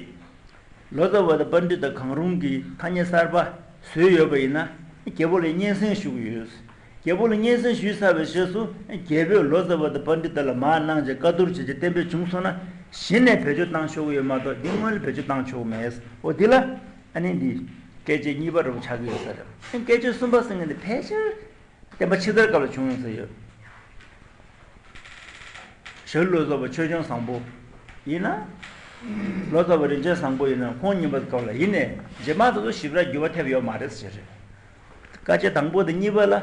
ལོ་ཙཱ་བ་དང་པཎྜི་ཏ་གང་རུང་གིས་ཐ་སྙད་གསར་པ་བཟོས་ཡོད་པ་ཡིན་ན་རྒྱལ་པོ་ལ་སྙན་སེང་ཞུ་གི་ཡོད། རྒྱལ་པོ་ལ་སྙན་སེང་ཞུས་ཚར་བའི་རྗེས་སུ་རྒྱལ་པོས་ལོ་ཙཱ་བ་དང་པཎྜི་ཏ་ལ་མར་གནང་བྱས་བཀའ་བསྡུར་བྱས་རྗེས་གཏན་འབེབས་བྱུང་སོང་ན་གཞི་ནས་བེད་སྤྱོད་བཏང་ཆོག་གི་ཡོད་མ་གཏོགས་འདི་སྔོན་ལ་བེད་སྤྱོད་བཏང་ཆོག་གི་མེད། འོ་འདི་ལ་ཨ་ནི་འདི་སྐད་ཆ་གཉིས་པ་རུ་ཆགས་ཀྱི་ཡོད་ས་རེད། སྐད་ཆ་གསུམ་པ་ཟེར་མཁན་འདི་ཕལ་ཆེར། བསྟན་པ་ཕྱི་དར་སྐབས་ལ་བྱུང་ཡོང་ས་ཡོད། ཞྭ་ལུ་ལོ་ཙཱ་བ་ཆོས་སྐྱོང་བཟང་པོ་ཡིན་ན། ལོ་ཙཱ་བ་རིན་ཆེན་བཟང་པོ་ཡིན་ན་ཁོང་གཉིས་པ་སྐབས་ལ་ཡིན་ནས་རྗེས་མ་དེ་ཚོ་ཞིབ་ར་འགྱུར་བ་ཐེབས་ཡོད་མ་རེད་ཟེར་རེད། བཀའ་ཆད་དང་པོ་དང་གཉིས་པ་ལ་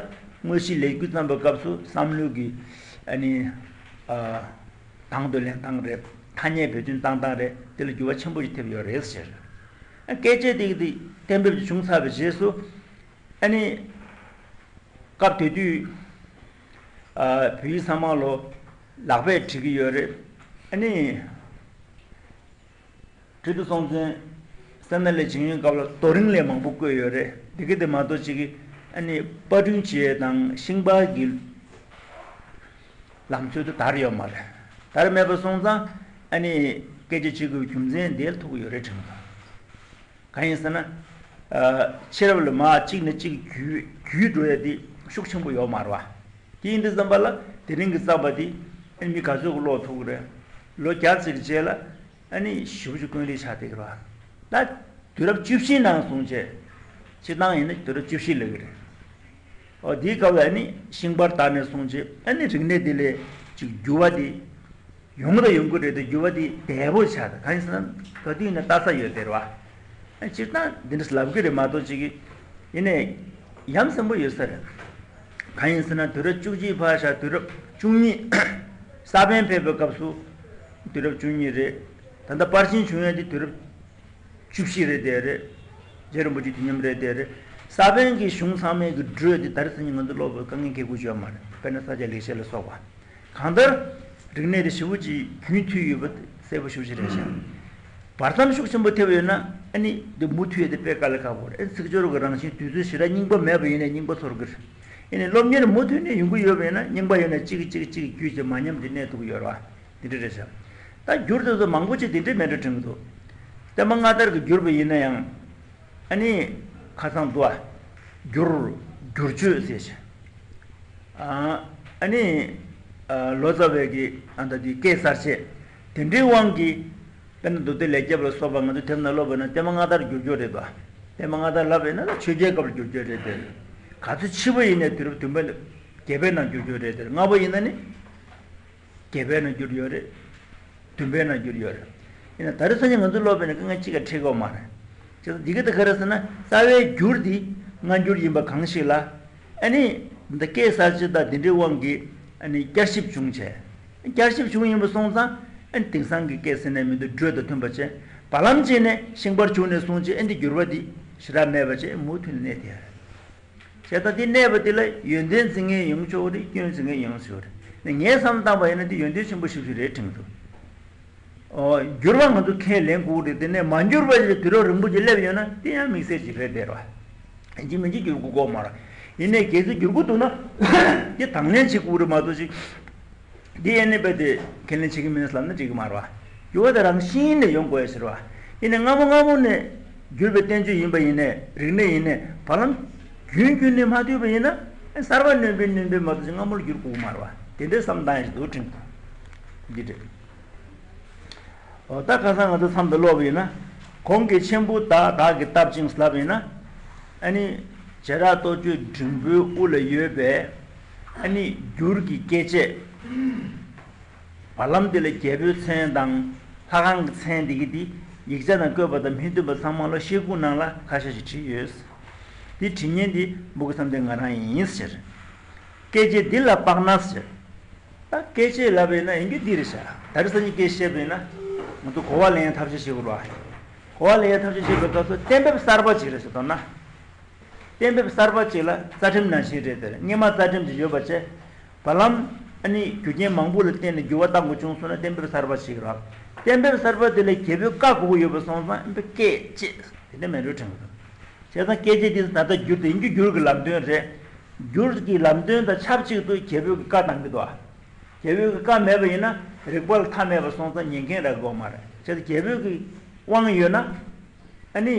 དངོས་གཞི་ལས་རྒྱུ་བརྩམས་པའི་སྐབས་སུ་བསམ་བློའི་གི་ཨ་ནི། ཨ། དང་དུ་ལེན་སྟངས་རེད། ཐ་སྙད་བེད་སྤྱོད་བཏང་སྟངས་རེད། དེ་ལ་འགྱུར་བ་ཆེན་པོ་ཞིག་ཐེབས་ཡོད་རེད་ཟེར། སྐད་ཆ་དེ་གི་དེ་གཏན་འབེབས་བྱུང་ཚར་བའི་རྗེས་སུ། ཨ་ནི། སྐབས་དེ་དུས། ཨ། བོད་ཡིག་ཚང་མ་ལོ་ལག་པས་བྲིས་ཀྱི་ཡོད་རེད། ཨ་ནི། ཁྲི་ཐོག་སྲོང་བཙན་ ས་གནས་ལ་བྱིན་ཡོད་སྐབས་ལ་རྡོ་རིང་ལས་མང་པོ་བརྐོས་ཡོད་རེད། དེ་གི་དེ་མ་གཏོགས་ཅིག་གི་ཨ་ནི་པར་སྐྲུན་བྱེད་ཡས་དང་ཤིང་པར་གྱི་ལམ་སྲོལ་དེ་དར་ཡོད་མ་རེད། དར་མེད་པ་སོང་ཙང་ཨ་ནི་སྐད་ཆ་བྱེད་དགོས་རྒྱུ་མཚན་དེ་ལ་ཐུག་གི་ཡོད་རེད་དྲན་གྱི་འདུག་གང་ཡིན་ཟེར་ན། ཨ། ཕྱི་རབས་ལ་མར་གཅིག་ནས་གཅིག་བརྒྱུད་བརྒྱུད་འགྲོ་ཡ་དེ་ཤུགས་ཆེན་པོ་ཡོད་མ་རེད་བ། དེ་ཡིན་དུས་ཙམ་པ་ལ་དེ་རིང་གི་རྩམ་པ་དེ་ཨ་ནི་མི་ག་ཚོད་ཀྱིས་ཀློག་ཐུབ་ཀྱི་རེད། ལོ་བརྒྱ་ཙམ་གྱི་རྗེས་ལ་ཨ་ནི་ཞེ་པོ་ཅིག་དཀོན་རིགས་ཆགས་བསྡད་ཀྱི་རེད་བ། ད་དུས་རབས་བཅུ་བཞིའི་ནང་སོང་བྱས། སྤྱིར་བཏང་ཡིན་ན་དུས་རབས་བཅུ་བཞི་ལབ་ཀྱི་རེད། ཨོ། དེའི་སྐབས་ལ་ཨ་ནི་ཤིང་པར་དར་ནས་བཟུང་བྱས་ཨ་ནི་རིག་གནས་འདི་ལ་ཅིག་འགྱུར་བ་འདི་ཡོང་གི་དང་ཡོང་གི་རེད་དེ། འགྱུར་བ་འདི་འདས་པོ་ཆགས། ད་གང་ཡིན་ཟེར་ན་ག་དུས་ཡིན་ན་ལྟ་ས་ཡོད་དེ་རེད་བ། ཨ། སྤྱིར་བཏང་འདི་འདྲ་ལབ་ཀྱི་རེད་མ་གཏོགས་ཅིག་གི་ཡིན་ནའི་ཡ་མཚན་པོ་ཡོད་ས་རེད། གང་ཡིན་ཟེར་ན་དུས་རབས་བཅུ་གཅིག་ཕར་བཞག་དུས་རབས་བཅུ་གཉིས། གསར་པ་ཕེབས་པའི་སྐབས་སུ་དུས་རབས་བཅུ་གཉིས་རེད། ད་ལྟ་པར་ཆེན་བྱུང་ཡ་དེ་དུས་རབས་བཅུ་བཞི་རེད་དེ་རེད། རྗེ་རིན་པོ་ཆེ་དུས་མཉམ་རེད་དེ་རེད། གསར་པའི་གི་གཞུང་ཚང་མའི་གི་འགྲོས་དེ་ད་རེས་སང་ཉིན་ང་ཚོ་ཀློག་པར་དཀའ་ངལ་འཕྲད་དགོས་ཡོད་མ་རེད། དཔེར་ན་ས་སྐྱ་ལེགས་བཤད་ལ་སོགས་པ། གང་ལྟར་རིག་གནས་དེ་ཞེ་པོ་ཅིག་རྒྱུན་མཐུད་ཡོད་པ་གསལ་པོ་ཞེ་པོ་ཅིག་རེད་ཤག་བར་མཚམས་ཤུགས་ཆེན་པོ་ཐེབས་ཡོད་ན་ཨ་ནི་དེ་མུ་མཐུད་ཡ་དེ་དཔེ་དཀའ་ལས་ཁག་པོ་རེད། ཨ། ཚིག་སྦྱོར་གྱི་རང་བཞིན་དུས་ཚོད་ཞེ་དྲག་རྙིང་པ་མེད་པ་ཡིན་ནའི་རྙིང་པ་ཚོར་གི་རེད། ཡིན་ནའི་སློབ་གཉེར་མུ་མཐུད་ནས་ཡོང་གི་ཡོད་པ་ཡིན་ན་རྙིང་པ་ཡོད་ན་གཅིག་གིས་གཅིག་གཅིག་བརྒྱུད་བྱས་མ་ཉམས་ཏེ་གནས་ཐུབ་ཀྱི་ཡོད་རེད་བ། དེ་འདྲ་རེད་ཤག་ད་འགྱུར་དེ་ཚོ་མང་པོ་ཅིག་དེ་འདྲས་མེད་འགྲོ་དྲན་གྱི་འདུག་བསྟན་པ་སྔ་དར་གྱི་འགྱུར་བ་ཡིན་ན་ཡང་། ཨ་ནི་ཁ་སང་འདུག་ཨ། འགྱུར། བསྒྱུར་བཅོས་ཟེར་ཞིང་། ཨ། ཨ་ནི། ཨ། ལོ་ཙཱ་བའི་གི་ཨ་ད་དེ་སྐད་གསར་བཅད། དེ་འདྲའི་དབང་གིས། དཔེར་ན་མདོ་སྡེ་ལེགས་སྐྱེས་པ་ལ་སོགས་པ་ང་ཚོ་དེབ་ནང་ཀློག་པ་ཡིན་ན་བསྟན་པ་སྔ་དར་བསྒྱུར་བཅོས་རེད་དོ། བསྟན་པ་སྔ་དར་ལབ་པ་ཡིན་ན་ད་ཆོས་རྒྱལ་སྐབས་ལ་བསྒྱུར་བཅོས་རེད་དེ། ག་ཚོད་ཕྱི་པོ་ཡིན་ནའི་དུས་རབས་བདུན་པ་བརྒྱད་པའི་ནང་བསྒྱུར་བཅོས་རེད་དེ། སྔ་པོ་ཡིན་ན་ནི། བརྒྱད་པའི་ནང་བསྒྱུར་ཡོད་རེད། བདུན་པའི་ནང་བསྒྱུར་ཡོད་རེད། ཡིན་ན་ད་རེས་སང་ཉིན་ང་ཚོ་ཀློག་པ་ཡིན་ན་དཀའ་ངལ་གཅིག་ཀྱང་འཕྲད་ཀྱི་ཡོད་མ་རེད། བྱས་ཙང་འདི་ག་ད་ག་རེ་ཟེར་ན་རྩ་བའི་འགྱུར་འདི་སྔ་འགྱུར་ཡིན་པ་གང་ཞིག་ལ། ཨ་ནི་འདི་སྐད་གསར་བཅད་དང་འདི་འདྲའི་དབང་གིས་ཨ་ནི་བསྐྱར་ཞིབ་བྱུང་བྱས། བསྐྱར་ཞིབ་བྱུང་ཡིན་པ་སོང་ཙང་ཨ་ནི་དེང་སང་གི་སྐད་ཟེར་ནས་མི་འདུག་འགྲོས་དང་མཐུན་པ་བྱས། བར་ལམ་ཅིག་ནས་ཤིང་པར་བྱུང་ནས་བཟུང་བྱས་ཨ་ནི་འདི་འགྱུར་བ་འདི་ཞེ་དྲག་མེད་པ་བྱས་མུ་མཐུད་ནས་གནས་བསྡད་ཡོད་རེད། བྱས་ཙང་དེ་གནས་པ་དེ་ལ་ཡོན་ཏན་འཛིན་མཁན་ཡོང་ཆོག་རེད། སྐྱོན་འཛིན་མཁན་ཡོང་ཆོག་རེད། ནས་ངས་བསམ་བཏང་བ་ཡིན་ན་དེ་ཡོན་ཏན་ཆེན་པོ་ཞེ་པོ་ཅིག་རེད་དྲན་གྱི་འདུག་ཨོ། འགྱུར་བ་ང་ཚོ་ཁས་ལེན་དགོས་རེད། དེ་ནས་མ་འགྱུར་བ་ཞིག་དུས་རབས་རིང་པོ་ཅིག་སླེབས་ཡོད་ན་དེ་ཡང་དམིགས་བསལ་ཅིག་རེད་དེ་རེད་བ། ཡིན་གཅིག་མིན་གཅིག་འགྱུར་དགོས་ཀྱི་ཡོད་མ་རེད། ཡིན་ནའི་གལ་སྲིད་འགྱུར་གྱི་འདུག་ན་དེ་དང་ལེན་བྱེད་དགོས་རེད་མ་གཏོགས་ཅིག་འདི་ཨེ་ནི་པ་དེ་ཁས་ལེན་བྱེད་ཀྱི་མིན་ལབ་ན་འགྲིག་གི་མ་རེད་བ། འགྱུར་བ་དེ་རང་བཞིན་ནས་ཡོང་དགོས་ཡ་ཞིག་རེད་བ། ཡིན་ནའི་སྔ་མོ་སྔ་མོ་ནས་བསྒྱུར་བའི་བསྟན་བཅོས་ཡིན་པ་ཡིན་ནའི་རིག་གནས་ཡིན་ནའི་བར་ལམ་རྒྱུན་རྒྱུན་ནས་མ་མཐུད་པ་ཡིན་ན་གསར་པ་སྣོན་པའི་སྣོན་པའི་མ་གཏོགས་ཅིག་སྔ་མོ་ལ་འགྱུར་དགོས་ཀྱི་མ་རེད་བ། དེ་འདྲའི་བསམ་སྟངས་ཡིན་འདུག་དྲན་གྱི་འདུག་འདི་རེད། འོ། ད་ཁ་སང་ང་ཚོ་མཚམས་དུ་ཀློག་པ་ཡིན་ན། གོང་གི་ཆེན་པོ་དག་བདག་གིས་བཏབ་ཅིང་ལབ་ཡིན་ན། ཨ་ནི། བྱེ་བྲག་ཏོ་ཅོ་འབྲིང་པོའི་དབུ་ལ་ཡོད་པའི། ཨ་ནི་འགྱུར་གྱི་སྐད་ཅིག་བར་ལམ་འདི་ལ་རྒྱལ་པོའི་མཚན་དང་ལྷ་ཁང་གི་མཚན་འདི་གི་འདི་ཡིག་ཆ་ནང་བཀོད་པ་དང་མི་མཐུན་པ་ཚང་མ་ལ་ཤེལ་སྒོ་ནང་ལ་ཁ་ཤས་ཤིག་བྲིས་ཡོད། འདི་བྲིས་མཁན་འདི་སྤུ་གུ་བསམ་གཏན་ང་རང་ཡིན་ཟེར། སྐད་ཅིག་འདི་ལ་དཔག་ན་ཟེར། ད་སྐད་ཅིག་ལབ་པ་ཡིན་ན་ཡིན་རྒྱུ་འདི་རེད་ཤག་ད་རེས་སང་ཉིན་སྐད་བཤད་པ་ཡིན་ན་ང་ཚོ་གོ་བ་ལེན་ཡ་ཐབས་ཤེས་བྱེད་དགོས་རེད་བ། གོ་བ་ལེན་ཡ་ཐབས་ཤེས་བྱེད་དགོས་སྐབས་སུ་གཏན་འབེབས་གསར་པ་ཅིག་རེད་ཟེར་མདོར་ན། གཏན་འབེབས་གསར་པ་ཅིག་ལ་རྩ་ཁྲིམས་ནང་བཞིན་རེད་དེ། སྔོན་མ་རྩ་ཁྲིམས་ཅིག་ཡོད་པ་བྱས། བར་ལམ་ཨ་ནི་རྒྱུ་རྐྱེན་མང་པོ་ལ་བརྟེན་ནས་འགྱུར་བ་གཏང་དགོས་བྱུང་སོང་ན་གཏན་འབེབས་གསར་པ་ཞིག་རག་གཏན་འབེབས་གསར་པ་དེ་ལ་རྒྱལ་པོའི་བཀའ་དགོས་ཀྱི་ཡོད་པ་སོང་ཙང་ཨ་ནི་སྐད་ཅེས་དེ་འདྲ་མེད་འགྲོ་དྲན་གྱི་འདུག་བྱས་ཙང་སྐད་ཅིག་དེ་ད་ལྟ་འགྱུར་དེ་ཡིན་རྒྱུ་འགྱུར་གྱི་ལམ་སྟོན་རེད། འགྱུར་གྱི་ལམ་སྟོན་དང་ཆབས་ཅིག་ཏུ་རྒྱལ་པོའི་བཀའ་གཏང་གི་འདུག་རྒྱལ་པོའི་བཀའ་མེད་པ་ཡིན་ན་རིགས་པ་ལ་མཐའ་མེད་པ་སོང་ཙང་ཉན་མཁན་རག་གི་ཡོད་མ་རེད། བྱས་ཙང་རྒྱལ་པོའི་དབང་ཡོད་ན། ཨ་ནི།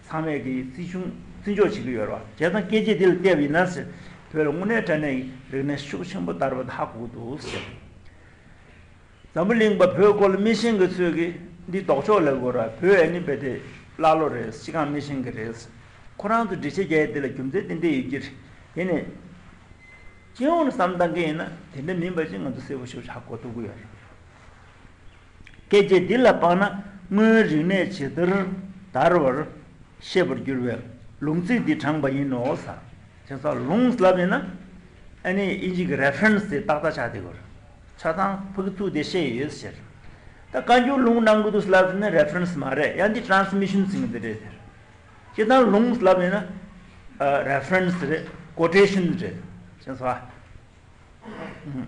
ཚང་མས་ཀྱི་བརྩི་བྱུང་བརྩི་འཇོག་བྱེད་ཀྱི་ཡོད་རེད་བ། བྱས་ཙང་སྐད་ཅིག་འདི་ལ་བལྟས་པ་ཡིན་ན་ཟེར། བོད་ལ་དངོས་གནས་དྲང་གནས་ཀྱི་རིག་གནས་ཤུགས་ཆེན་པོ་དར་བ་དེ་ཧ་གོ་གི་འདུག་ཟེར། འཛམ་བུ་གླིང་པ་བོད་སྐོར་ལ་མི་ཤེས་མཁན་ཚོས་ཀྱི་འདི་ལྡོག་ཕྱོགས་ལབ་དགོས་རེད། བོད་ཨ་ནི་རྦད་དེ་ཀླ་ཀློ་རེད། སྤྱི་ཁང་མི་ཤེས་མཁན་རེད། ཁོ་རང་ཚོ་འགྲེལ་བཤད་རྒྱག་ཡས་འདི་ལ་རྒྱུ་མཚན་ཏན་ཏན་ཡོད་ཀྱི་རེད། དེ་ནས། སྤྱི་ཡོངས་ནས་བསམ་བཏང་གི་ཡིན་ན་དེ་འདྲ་མིན་པ་ཅིག་ང་ཚོ་གསལ་པོ་ཞེ་པོ་ཧ་གོ་ཐུབ་ཀྱི་ཡོད་རེད། སྐད་ཅིག་འདི་ལ་དཔག་ན་སྔོན་རིག་གནས་ཇི་ལྟར་དར་བར་ཤེས་པར་འགྱུར་བའི་ལུང་ཚིག་འདི་དྲངས་པ་ཡིན་ནོ་ཟེར། བྱས་ཙང་ལུང་ལབ་ཡིན་ན་ཨ་ནི་དབྱིན་ཇི་གི་reference་དེ་ཏག་ཏག་ཆགས་བསྡད་ཀྱི་ཡོད་རེད། ཆ་ཚང་ཕ་གི་ཚུགས་དེ་བཤད་ཡོད་ཟེར། ད་བཀའ་འགྱུར་ལུང་གནང་གི་འདུག་ལབ་ཡིན་ན་reference་མ་རེད། ཡང་འདི་transmission་ཟེར་གྱི་འདི་རེད་ཟེར། སྤྱིར་བཏང་ལུང་ལབ་ཡིན་ན། ཨ། reference་རེད། quotation་རེད། བྱས་ཙང་། ཨུམ།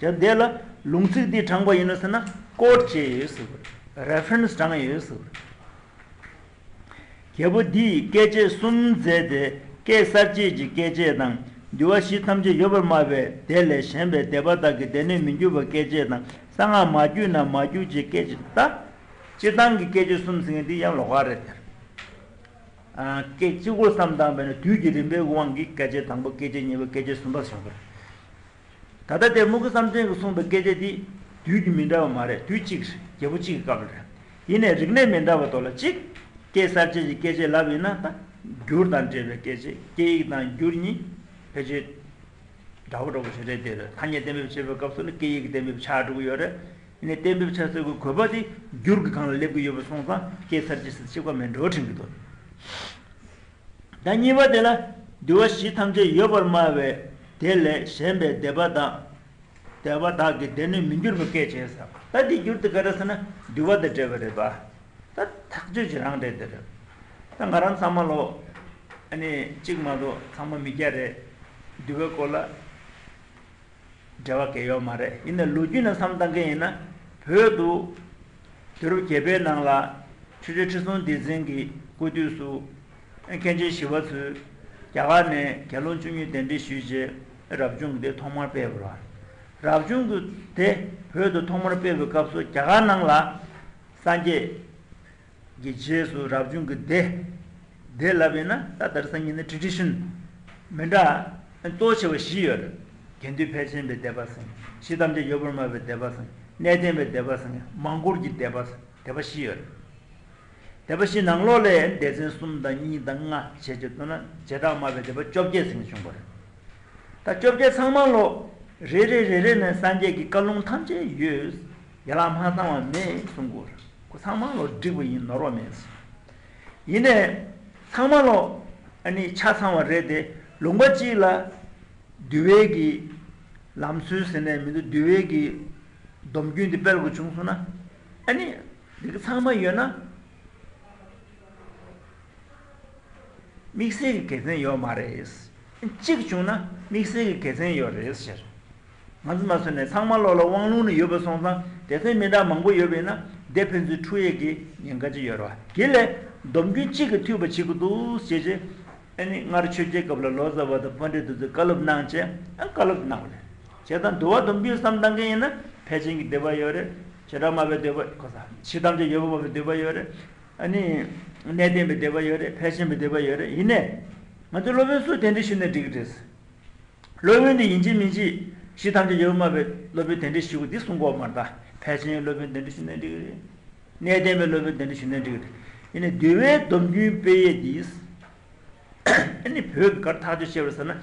ཡང་དེ་ལ་ལུང་ཚིག་འདི་དྲངས་པ་ཡིན་ནོ་ཟེར་ན་quote་བྱས་ཡོད་ཟེར་བ་རེད། reference་དྲངས་ཡོད་ཟེར་བ་རེད། རྒྱལ་པོ་འདིས་སྐད་ཅིག་གསུམ་མཛད་དེ། སྐད་གསར་བཅད་ཀྱི་སྐད་ཅིག་དང་། འདུལ་བ་གཞི་ཐམས་ཅད་ཡོད་པར་སྨྲ་བའི་དེ་ལས་གཞན་པའི་སྡེ་པ་དག་གི་སྡེ་སྣོད་མི་འགྱུར་བ་སྐད་ཅིག་དང་། གསང་སྔགས་མ་བརྒྱུད་ན་མ་བརྒྱུད་ཅེས་སྐད་ཅིག་ད། སྤྱིར་བཏང་གི་སྐད་ཅིག་གསུམ་ཟེར་མཁན་འདི་ཡང་ལོགས་ཀ་རེད་དེ། ཨ། སྐད་གཅིག་པོ་བསམ་བཏང་བས་ན་དུས་ཀྱི་རིམ་པའི་དབང་གིས་སྐད་ཅིག་དང་པོ་སྐད་ཅིག་གཉིས་པ་སྐད་ཅིག་གསུམ་པ་བྱུང་བ་རེད། ད་ལྟ་དེ་སྨུ་གུ་བསམ་གཏན་གྱིས་གསུངས་པའི་སྐད་ཆ་འདི་དུས་ཀྱི་མི་འདྲ་བ་མ་རེད། དུས་གཅིག་རེད། རྒྱལ་པོ་གཅིག་གི་སྐབས་ལ་རེད། ཡིན་ནའི་རིག་གནས་མི་འདྲ་བ་དོ་ལ་གཅིག་སྐད་གསར་བཅད་ཀྱི་སྐད་ཆ་ལབ་ཡིན་ན། ད་འགྱུར་དང་འབྲེལ་བའི་སྐད་ཆ། སྐད་ཡིག་དང་འགྱུར་གཉིས་ཕལ་ཆེར་འདྲ་བོ་འདྲ་བོ་ཞིག་རེད། དེ་རེད། ཐ་སྙད་གཏན་འབེབས་བྱེད་པའི་སྐབས་སུ་ལ་སྐད་ཡིག་གི་གཏན་འབེབས་ཆགས་འགྲོ་གི་ཡོད་རེད། ཡིན་ནའི་གཏན་འབེབས་བྱ་སྲོལ་གྱི་དགོས་པ་དེ་འགྱུར་གྱི་སྒང་ལ་སླེབས་ཀྱི་ཡོད་པ་སོང་ཙང་སྐད་གསར་བཅད་ཟེར་གཅིག་པ་མེད་འགྲོ་དྲན་གྱི་འདུག་ད་གཉིས་པ་དེ་ལ། འདུལ་བ་གཞི་ཐམས་ཅད་ཡོད་པར་སྨྲ་བའི་དེ་ལས་གཞན་པའི་སྡེ་པ་དག་སྡེ་པ་དག་གི་སྡེ་སྣོད་མི་འགྱུར་བ་སྐད་ཅིག་ཟེར། ད་འདི་འགྱུར་དེ་ག་རེ་ཟེར་ན་འདུལ་བ་དང་འབྲེལ་བ་རེད་པ། ད་ཐག་གཅོད་ཅིག་རང་རེད་དེ་རེད། ད་ང་རང་ཚང་མ་ལོ། ཨ་ནི་གཅིག་མ་གཏོགས་ཚང་མ་མི་སྐྱ་རེད། འདུལ་བའི་སྐོར་ལ་འབྲེལ་བ་གང་ཡང་ཡོད་མ་རེད། ཡིན་ནའི་ལོ་རྒྱུས་ནས་བསམ་བཏང་མཁན་ཡིན་ན། བོད་དུ་དུས་རབས་བརྒྱད་པའི་ནང་ལ་ཆོས་རྗེ་ཁྲི་སྲོང་ལྡེ་བཙན་གྱི་སྐུ་དུས་སུ་མཁན་ཆེན་ཞི་བ་འཚོས་རྒྱ་གར་ནས་དགེ་སློང་བཅུ་གཉིས་གདན་འདྲེན་ཞུས་རྗེས་རབ་བྱུང་གི་སྡེ་ཐོག་མར་སྤེལ་བ་རེད། རབ་བྱུང་གི་སྡེ་བོད་དུ་ཐོག་མར་སྤེལ་བའི་སྐབས་སུ་རྒྱ་གར་ནང་ལ་སངས་རྒྱས་ཀྱི་རྗེས་སུ་རབ་བྱུང་གི་སྡེ། སྡེ་ལབ་ཡིན་ན་ད་དེང་སང་ཉིད་ནས་ཊི་རེ་ཌི་ཤན་མི་འདྲ། གཙོ་ཆེ་བ་བཞི་ཡོད་རེད། དགེ་འདུན་ཕལ་ཆེན་པའི་སྡེ་པ་ཟེར། གཞི་ཐམས་ཅད་ཡོད་པར་སྨྲ་བའི་སྡེ་པ་ཟེར། གནས་བརྟན་པའི་སྡེ་པ་ཟེར། མང་བཀུར་གྱི་སྡེ་པ་ཟེར། སྡེ་པ་བཞི་ཡོད་རེད། སྡེ་པ་བཞི་ནང་ལོགས་ལས་སྡེ་ཚན་གསུམ་དང་གཉིས་དང་ལྔ་བྱས་བྱས་བཏོན་ན་བྱེ་བྲག་སྨྲ་བའི་སྡེ་པ་བཅོ་བརྒྱད་ཟེར་ནས་བྱུང་བ་རེད། ད་བཅོ་བརྒྱད་ཚང་མ་ལོ། རེ་རེ་རེ་རེ་ནས་སངས་རྒྱས་ཀྱི་བཀའ་ལུང་ཐམས་ཅད་ཡོད། ཡན་ལག་མ་ཚང་བ་མེད་གསུང་གི་ཡོད་རེད། ཁོ་ཚང་མ་ལོ་འགྲིག་པ་ཡིན། ནོར་བ་མེད། ཡིན་ནའི་ཚང་མ་ལོ། ཨ་ནི་ཆ་ཚང་བ་རེད་དེ། ལུང་པ་གཅིག་ལ་འདུལ་བའི་གི་ལམ་སྲོལ་ཟེར་ནས་མི་འདུག་འདུལ་བའི་གི་སྡོམ་རྒྱུན་དེ་སྤེལ་དགོས་བྱུང་སོང་ན། ཨ་ནི་འདི་གི་ཚང་མ་ཡོད་ན། དམིགས་བསལ་གྱི་དགེ་མཚན་ཡོད་མ་རེད། གཅིག་བྱུང་ན་དམིགས་བསལ་གྱི་དགེ་མཚན་ཡོད་རེད་ཟེར། ང་ཚོ་མ་སོན་ནས་ཚང་མ་ལོག་ལ་དབང་ལུང་ནས་ཡོད་པ་སོང་ཙང་སྡེ་ཚན་མི་འདྲ་མང་པོ་ཡོད་པས་ན་སྡེ་ཕན་ཚུན་འཁྲུག་ཡས་ཀྱི་ཉེན་ཁ་ཅིག་ཡོད་རེད་བ། དེ་ལས་སྡོམ་རྒྱུན་གཅིག་གིས་འཐུས་པ་བྱེད་དགོས་འདུག་ཟེར་བྱས། ཨ་ནི་སྔར་ཆོས་རྒྱལ་སྐབས་ལ་ལོ་ཙཱ་བ་དང་པཎྜི་ཏ་ཚོས་བཀའ་སློབ་གནང་བྱས། ཨ། བཀའ་སློབ་གནང་བ་རེད། བྱས་ཙང་འདུལ་བ་སྡོམ་རྒྱུན་བསམ་བཏང་མཁན་ཡིན་ན་ཕལ་ཆེན་གྱི་སྡེ་པ་ཡོད་རེད། བྱེ་བྲག་སྨྲ་བའི་སྡེ་པ་གོ་ས། གཞི་ཐམས་ཅད་ཡོད་པར་སྨྲ་བའི་སྡེ་པ་ཡོད་རེད། ཨ་ནི་གནས་བརྟན་པའི་སྡེ་པ་ཡོད་རེད། ཕལ་ཆེན་པའི་སྡེ་པ་ཡོད་རེད། ཡིན་ནའི་ང་ཚོ་སློབ་དཔོན་སུ་གདན་འདྲེན་ཞུས་ན་འགྲིག་གི་རེད། སློབ་དཔོན་དེ་ཡིན་གཅིག་མིན་གཅིག་གཞི་ཐམས་ཅད་ཡོད་པར་སྨྲ་བའི་སློབ་དཔོན་གདན་འདྲེན་ཞུ་དགོས་འདི་གསུང་གི་ཡོད་མ་རེད། ད་ཕལ་ཆེན་སློབ་དཔོན་གདན་འདྲེན་ཞུས་ན་འགྲིག་གི་རེད། གནས་བརྟན་པའི་སློབ་དཔོན་གདན་འདྲེན་ཞུས་ན་འགྲིག་གི་རེད། ཡིན་ནའི་འདུལ་བའི་སྡོམ་རྒྱུན་སྤེལ་ཡས་འདིས། ཨ་ནི་བོད་ཀྱི་གར་ཐག་གཅོད་བྱས་པར་ཟེར་ན།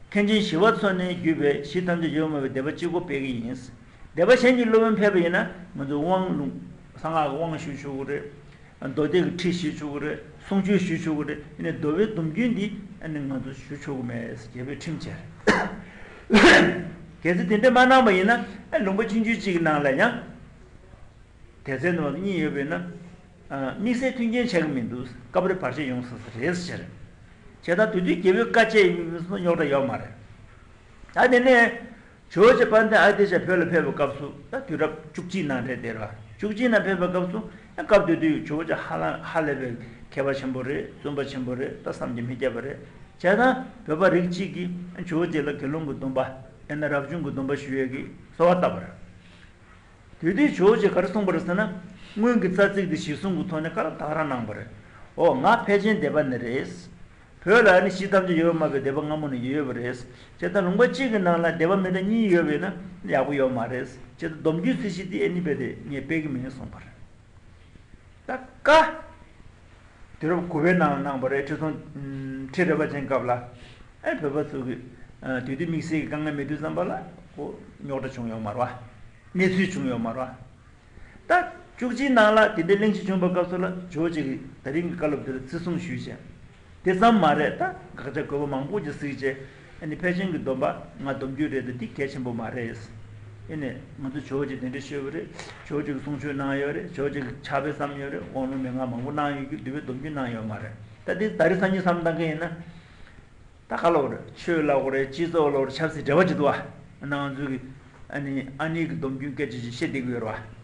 མཁན་ཆེན་ཞི་བ་འཚོ་ནས་བརྒྱུད་པའི་གཞི་ཐམས་ཅད་ཡོད་པར་སྨྲ་བའི་སྡེ་པ་གཅིག་པོ་སྤེལ་གྱི་ཡིན། སྡེ་པ་གཞན་གྱི་སློབ་དཔོན་ཕེབས་པ་ཡིན་ན་ང་ཚོས་དབང་ལུང་། གསང་སྔགས་ཀྱི་དབང་ཞུ་ཆོག་གི་རེད། མདོ་སྡེ་གི་ཁྲིད་ཞུ་ཆོག་གི་རེད། གསུང་ཆོས་ཞུ་ཆོག་གི་རེད། ཡིན་ནའི་འདུལ་བའི་སྡོམ་རྒྱུན་འདི་ཨ་ནི་ང་ཚོས་ཞུ་ཆོག་གི་མེད་ཟེར་རྒྱལ་པོས་ཁྲིམས་བཅད་རེད། གལ་སྲིད་དེ་འདྲ་མ་གནང་བ་ཡིན་ན་ཨ་ལུང་པ་ཆུང་ཆུང་གཅིག་གི་ནང་ལ་ཡང་། སྡེ་ཚན་དུ་མ་གཉིས་ཡོད་པས་ན། ཨ། དམིགས་བསལ་མཐུན་རྐྱེན་བྱ་གི་མི་འདུག་སྐབས་རེ་བར་ཆད་ཡོང་སྲིད་ས་རེད་ཟེར། བྱས་ཙང་དེ་དུས་རྒྱལ་པོས་བཀའ་བཅད་ཡོད་པའི་སོ་རྙོག་དྲ་ཡོད་མ་རེད། ད་དེ་ནས་ཇོ་བོ་རྗེ་དཔལ་ལྡན་ཨ་ཏི་ཤ་བོད་ལ་ཕེབས་པའི་སྐབས་སུ་ད་དུས་རབས་བཅུ་གཅིག་ནང་རེད་དེ་ར། བཅུ་གཅིག་ནང་ཕེབས་པའི་སྐབས་སུ་སྐབས་དེ་དུས་ཇོ་བོ་རྗེ་ཧ་ལ་ཧ་ལས་པའི་མཁས་པ་ཆེན་པོ་རེད། བཙུན་པ་ཆེན་པོ་རེད། ད་བསམ་གྱིས་མི་ཁྱབ་པ་རེད། བྱས་ཙང་བོད་པ་རིགས་གཅིག་གིས་ཇོ་བོ་རྗེ་ལ་དགེ་སློང་གི་སྡོམ་པ། ཡང་ན་རབ་བྱུང་གི་སྡོམ་པ་ཞུ་ཡས་ཀྱི་གསོལ་བ་བཏབ་པ་རེད། དེ་དུས་ཇོ་བོ་རྗེས་ག་རེ་གསུངས་པ་རེད་ཟེར་ན། སྔོན་གྱི་རྩ་ཚིག་འདི་གཞིར་བཟུང་གི་ཐོག་ནས་བཀའ་སློབ་ད་ག་རང་གནང་བ་རེད། འོ་ང་ཕལ་ཆེན་སྡེ་པ་ནས་རེད། བོད་ལ་ནི་གཞི་ཐམས་ཅད་ཡོད་པར་སྨྲ་བའི་སྡེ་པ་སྔ་མོ་ནས་ཡོད་པ་རེད། བྱས་ཙང་ལུང་པ་གཅིག་གི་ནང་ལ་སྡེ་པ་མི་འདྲ་གཉིས་ཡོད་པས་ན་ཡག་པོ་ཡོད་མ་རེད། བྱས་ཙང་སྡོམ་རྒྱུན་ཚད་གཞི་འདི་ཨེ་ནི་རྦད་དེ་ངས་སྤེལ་གྱི་མིན་གསུངས་པ་རེད། ད་ཀ། དུས་རབས་དགུ་པའི་ནང་གནང་བ་རེད། ཁྲི་སྲོང་། ཁྲི་རལ་པ་ཅན་སྐབས་ལ། ཨེ་བོད་པ་ཚོ་གི། ཨ། དེ་དུས་དམིགས་བསལ་གྱི་དཀའ་ངལ་མེད་དུས་ཙམ་པ་ལ་ཁོ་རྙོག་དྲ་བྱུང་ཡོད་མ་རེད་བ། གནས་ཚུལ་བྱུང་ཡོད་མ་རེད་བ། ད་བཅུ་གཅིག་ནང་ལ་དེ་འདྲའི་གླེང་གཞི་བྱུང་བའི་སྐབས་སུ་ལ་ཇོ་བོ་རྗེ་གིས་ད་རིང་གི་བཀའ་སློབ་དེ་ལ་བརྩི་སྲུང་ཞུས་བྱས། དེ་ཙམ་མ་རེད། ད་དགག་བྱ་དགོས་པ་མང་པོ་ཅིག་གཟིགས་བྱས། ཨ་ནི་ཕལ་ཆེན་གྱི་སྡོམ་པ་ང་སྡོམ་རྒྱུན་རེད་དེ་འདི་གལ་ཆེན་པོ་མ་རེད། ཨེ་ནས་ང་ཚོ་ཇོ་བོ་རྗེ་གདན་འདྲེན་ཞུས་པ་རེད། ཇོ་བོ་རྗེ་གིས་གསུང་ཆོས་གནང་ཡོད་རེད། ཇོ་བོ་རྗེ་གིས་ཕྱག་དཔེ་བརྩམས་ཡོད་རེད། དབང་ལུང་མན་ངག་མང་པོ་གནང་ཡོད་རྒྱུ་འདུལ་བའི་སྡོམ་རྒྱུན་གནང་ཡོད་མ་རེད། ད་འདི་ད་རེས་སང་ཉིན་བསམ་བཏང་མཁན་ཡིན་ན། ད་ག་ལབ་དགོས་རེད། ཆོས་ལབ་དགོས་རེད། སྤྱི་ཚོགས་ལབ་དགོས་རེད། ཆབ་སྲིད་འབྲེལ་བ་ཅིག་འདུག་བ། ང་ཚོ་གི་ཨ་ནི་ཨ་ནི་གི་སྡོམ་རྒྱུན་སྐད་ཆ་ཅིག་བཤད་བསྡད་ཀྱི་ཡོད་རེད་བ།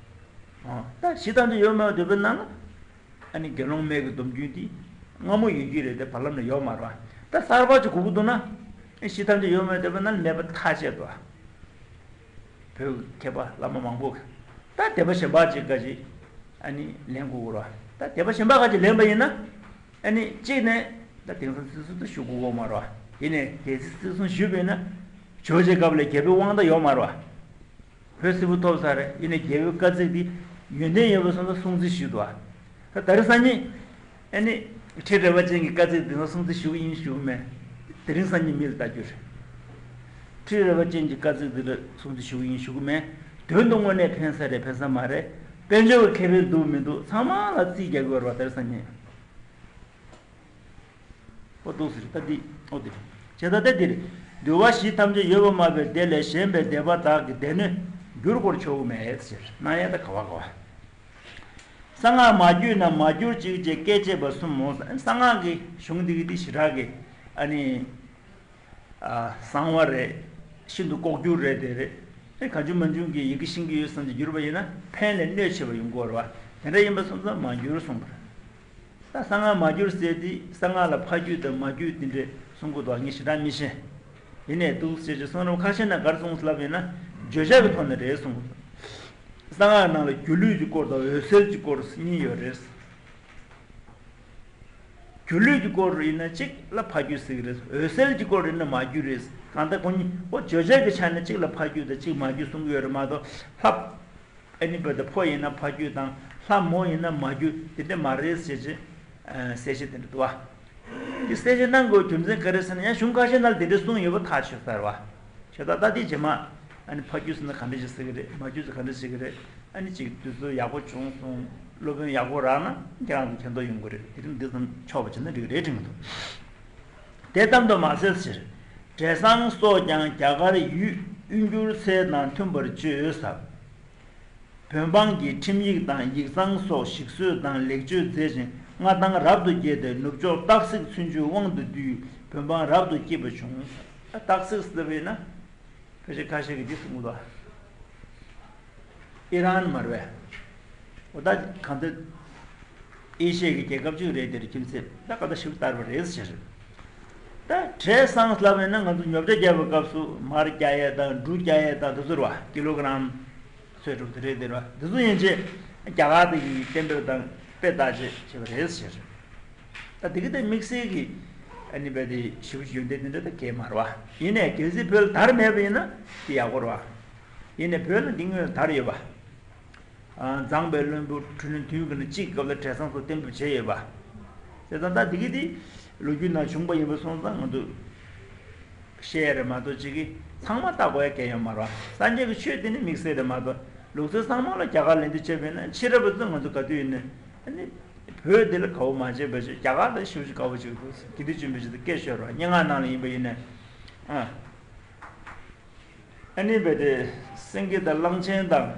ཨོ། ད་གཞི་ཐམས་ཅད་ཡོད་མ་ཡོད་འདོད་པའི་ནང་ལ། ཨ་ནི་དགེ་སློང་མའི་གི་སྡོམ་རྒྱུན་དེ། སྔ་མོ་ཡོད་ཀྱི་རེད་དེ་བར་ལམ་ལ་ཡོད་མ་རེད་བ། ད་གསར་པ་ཅིག་དགོས་ཀྱི་འདུག་ན། ཨེ་གཞི་ཐམས་ཅད་ཡོད་མེད་དེ་བས་ན་མེད་པ་ཐག་ཆད་དོ། བོད་མཁས་པ་བླ་མ་མང་པོ་གིས། ད་སྡེ་པ་གཞན་པ་ཅིག་ག་ཅིག་ཨ་ནི་ལེན་དགོས་ཀྱི་རེད་བ། ད་སྡེ་པ་གཞན་པ་ག་ཅིག་ལེན་པ་ཡིན་ན། ཨ་ནི་གཅིག་ནས་ད་དེང་སང་བརྩི་སྲུང་དུ་ཞུ་དགོས་ཀྱི་མ་རེད་བ། ཡིན་ནའི་དེ་བརྩི་སྲུང་ཞུས་པ་ཡིན་ན། ཇོ་བོ་རྗེ་སྐབས་ལ་རྒྱལ་པོའི་དབང་ཐང་ཡོད་མ་རེད་བ། བོད་སིལ་བུ་ཐོབ་ཚར་རེད། ཡིན་ནའི་རྒྱལ་པོའི་བཀའ་གཙིགས་འདི་ཡོན་ཏན་ཡོད་པ་སོང་ཙང་སྲུང་བརྩི་ཞུས་འདུག་བ། ད་དེ་རིང་སང་ཉིན་ཨ་ནི་ཁྲི་རལ་པ་ཅན་གྱི་བཀའ་གཙིགས་འདི་ལ་སྲུང་བརྩི་ཞུ་གི་ཡིན་ཞུ་གི་མེད། དེ་རིང་སང་ཉིན་མི་ལ་ལྟ་རྒྱུ་རེད། ཁྲི་རལ་པ་ཅན་གྱི་བཀའ་གཙིགས་འདི་ལ་སྲུང་བརྩི་ཞུ་གི་ཡིན་ཞུ་གི་མེད། དོན་དུ་དངོས་གནས་ཕན་ས་རེད་ཕན་ས་མ་རེད། དཔལ་འབྱོར་གྱི་ཁེ་ཕན་འདུག་མི་འདུག་ཚང་མ་ལ་རྩིས་རྒྱག་དགོས་རེད་བ་དེ་རིང་སང་ཉིན། ཨོ་འདུག་ཟེར་ད་འདི་ཨོ་འདི། བྱས་ད་ལྟ་འདིར། འདུལ་བ་བཞི་ཐམས་ཅད་ཡོད་པར་སྨྲ་བའི་སྡེ་ལས་གཞན་པའི་སྡེ་པ་དག་གི་སྡེ་སྣོད་འགྱུར་དགོས་ཆོག་གི་མེད་ཟེར་གནང་ཡ་ད་ག་བ་ག་བ། གསང་སྔགས་མ་བརྒྱུད་ན་མ་གྱུར་ཅིག་ཅེས་བཀས་བཅད་པ་གསུམ་མོ། གསང་སྔགས་ཀྱི་གཞུང་འདི་གི་འདི་ཞེ་དྲག་གི་ཨ་ནི། ཨ་གསང་བ་རེད། ཤིན་ཏུ་ལྐོག་གྱུར་རེད་དེ་རེད། ཨེ་གང་བྱུང་མང་བྱུང་གི་ཡི་གེ་ཤེས་ཀྱི་ཡོད་བསམ་གྱི་བསྒྱུར་བ་ཡིན་ན་ཕན་ལས་གནོད་ཆེ་བ་ཡོང་གི་ཡོད་རེད་བ། དེ་འདྲ་ཡིན་པ་སོང་ཙང་མ་གྱུར་གསུངས་པ་རེད། ད་གསང་སྔགས་མ་གྱུར་ཟེར་དེ་གསང་སྔགས་ལ་ཕ་རྒྱུད་དང་མ་རྒྱུད་དེ་འདྲས་གསུང་གི་འདུག་ངས་ཞེ་དྲག་མི་ཤེས། ཡིན་ནའི་འདུག་ཟེར་གྱི་གསུང་རབ་ཁ་ཤས་ནང་ག་རེ་གསུངས་ལབ་ཡིན་ན་བརྗོད་བྱ་གི་ཐོག་ནས་རེད་གསུངས་གི་འདུག་གསང་སྔགས་ནང་ལ་སྒྱུ་ལུས་ཀྱི་སྐོར་དང་འོད་གསལ་གྱི་སྐོར་གཉིས་ཡོད་རེད། སྒྱུ་ལུས་ཀྱི་སྐོར་ཡིན་ན་གཅིག་ལ་ཕ་རྒྱུད་ཟེར་གྱི་རེད། འོད་གསལ་གྱི་སྐོར་ཡིན་ན་མ་རྒྱུད་རེད། གང་ལྟར་ཁོ་གཉིས་ཨོ་བརྗོད་བྱ་གི་ཆ་ནས་གཅིག་ལ་ཕ་རྒྱུད་དང་གཅིག་མ་རྒྱུད་གསུང་གི་ཡོད་རེད་མ་གཏོགས་ལྷ། ཨ་ནི་བོད་དུ་ཕོ་ཡིན་ན་ཕ་རྒྱུད་དང་ལྷ་མོ་ཡིན་ན་མ་རྒྱུད་དེ་འདྲ་མ་རེད་ཟེར་གྱི་གསལ་བཤད་དེ་འདྲ་འདུག་བ། འདི་གསལ་བཤད་གནང་དགོས་རྒྱུ་མཚན་ག་རེ་ཟེར་ན་ཡང་གཞུང་ཁ་ཤས་ནང་ལ་དེ་འདྲ་གསུངས་ཡོད་པ་ཐག་ཆོད་ཚར་བ། ཁྱོད་ད་ལྟ་དེ་རྗེས་མ་ཨ་ནི་ཕ་རྒྱུད་ཟེར་ན་ག་འདྲ་ཞིག་ཟེར་གི་རེད། མ་རྒྱུད་ཟེར་ག་འདྲ་ཞིག་གི་རེད། ཨ་ནི་ཅིག་དུས་ཚོད་ཡག་པོ་བྱུང་སོང་། སློབ་དཔོན་ཡག་པོ་རག་ན་ཁྱེད་རང་ཚོ་མཁྱེན་རྟོགས་ཡོང་གི་རེད། དེ་རིང་འདི་ཙམ་ཆོག་པ་བྱས་ན་འགྲིག་གི་རེད་དྲན་གི་འདུག་དེ་ཙམ་དུ་མ་ཟད་ཟེར། བྲེ་སྲང་སོགས་ཀྱང་རྒྱ་གར་ཡུལ་དབུས་འགྱུར་ཚད་དང་མཐུན་པར་བཅོས་ཟབ། བོད་འབངས་ཀྱི་ཁྲིམས་ཡིག་དང་ཡིག་ཚང་སོགས་ཞིག་གསོས་དང་ལེགས་བཅོས་མཛད་ཅིང་མངའ་ཐང་རབ་ཏུ་རྒྱས་ཏེ་ནུབ་ཕྱོགས་སྟག་གཟིག་ཚུན་ཆོད་དབང་དུ་བསྡུས་བོད་འབངས་རབ་ཏུ་སྐྱིད་པ་བྱུང་། སྟག་གཟིག་ཟེར་བས་ན། ཕལ་ཆེར་ཁ་ཤས་ཀྱིས་འདི་གསུང་གི་འདུག་ཨི་རན་མ་རེད་པས། འོ་ད་གང་ལྟར་ཨེ་ཤི་ཡའི་གི་རྒྱལ་ཁབ་ཅིག་རེད། དེར་ཁྱིམ་མཚེས་ད་ག་ད་ཞིབ་ལྟར་བ་རེད་ཟེར། ད་བྲེ་སྲང་ལབ་ཡིན་ན་ང་ཚོ་ཉོ་ཆ་རྒྱག་པའི་སྐབས་སུ་མར་རྒྱག་ཡས་དང་འབྲུ་རྒྱག་ཡས་དང་དེ་ཚོ་རེད་བ། ཀི་ལོ་གི་རམ་ཚོད་སྒྲུབ་དེ་རེད་དེ་རེད་བ། དེ་ཚོ་ཡན་ཆད་རྒྱ་གར་དེ་གི་གཏན་འབེབས་དང་དཔེ་བལྟ་བྱས་བྱས་པ་རེད་ཟེར། ད་དེ་གི་དེ་དམིགས་བསལ་གྱི་ཨ་ནི་བས་དེ་ཞིབ་ཞིབ་ཡོན་ཏན་དེ་འདྲ་ད་གས་མ་རེད་བ། ཡིན་ནའི་གལ་སྲིད་བོད་ལ་དར་མེད་པ་ཡིན་ན་དེ་ཡག་པོ་རེད་བ། ཡིན་ནའི་བོད་ལ་འདི་སྔོན་དར་ཡོད་པ། ཨ་མཛངས་པའི་བློན་པོ་འཕྲུལ་གླིང་དུས་ཀྱི་ནི་གཅིག་གི་སྐབས་ལ་བྲེ་སྲང་སོགས་གཏན་འབེབས་བྱས་ཡོད་པ། བྱས་ཙང་ད་དེ་གི་དེ་ལོ་རྒྱུས་ནང་བྱུང་པ་ཡིན་པ་སོང་ཙང་ང་ཚོ་བཤད་ཡ་རེད་མ་གཏོགས་གཅིག་གི་ཚང་མ་ལྟ་དགོས་ཡ་གལ་ཡོད་མ་རེད་བ། སངས་རྒྱས་ཀྱི་ཆོས་དེ་ནི་དམིགས་བསལ་རེད་མ་གཏོགས་ལུགས་སྲོལ་ཚང་མ་ལ་རྒྱ་གར་ལེན་དུ་བྱས་པས་ན་ཕྱི་རབས་པ་ཚོ་ང་ཚོ་ག་དུས་ཡིན་ནའི་ཨ་ནི་བོད་འདི་ལ་དགའ་བོ་མ་བྱས་པ་ཞིག་རྒྱ་གར་ལ་ཞེ་པོ་ཅིག་དགའ་བོ་བྱེད་ཀྱི་འདུག་དགེ་འདུན་ཆོས་འཕེལ་ཞིག་ཏུ་སྐད་ཤོར་བ་སྙན་ངག་ནང་ལ་ཡིན་པ་ཡིན་ནའི་ཨ། ཨ་ནི་བས་དེ་སེང་གེ་དང་གླང་ཆེན་དང་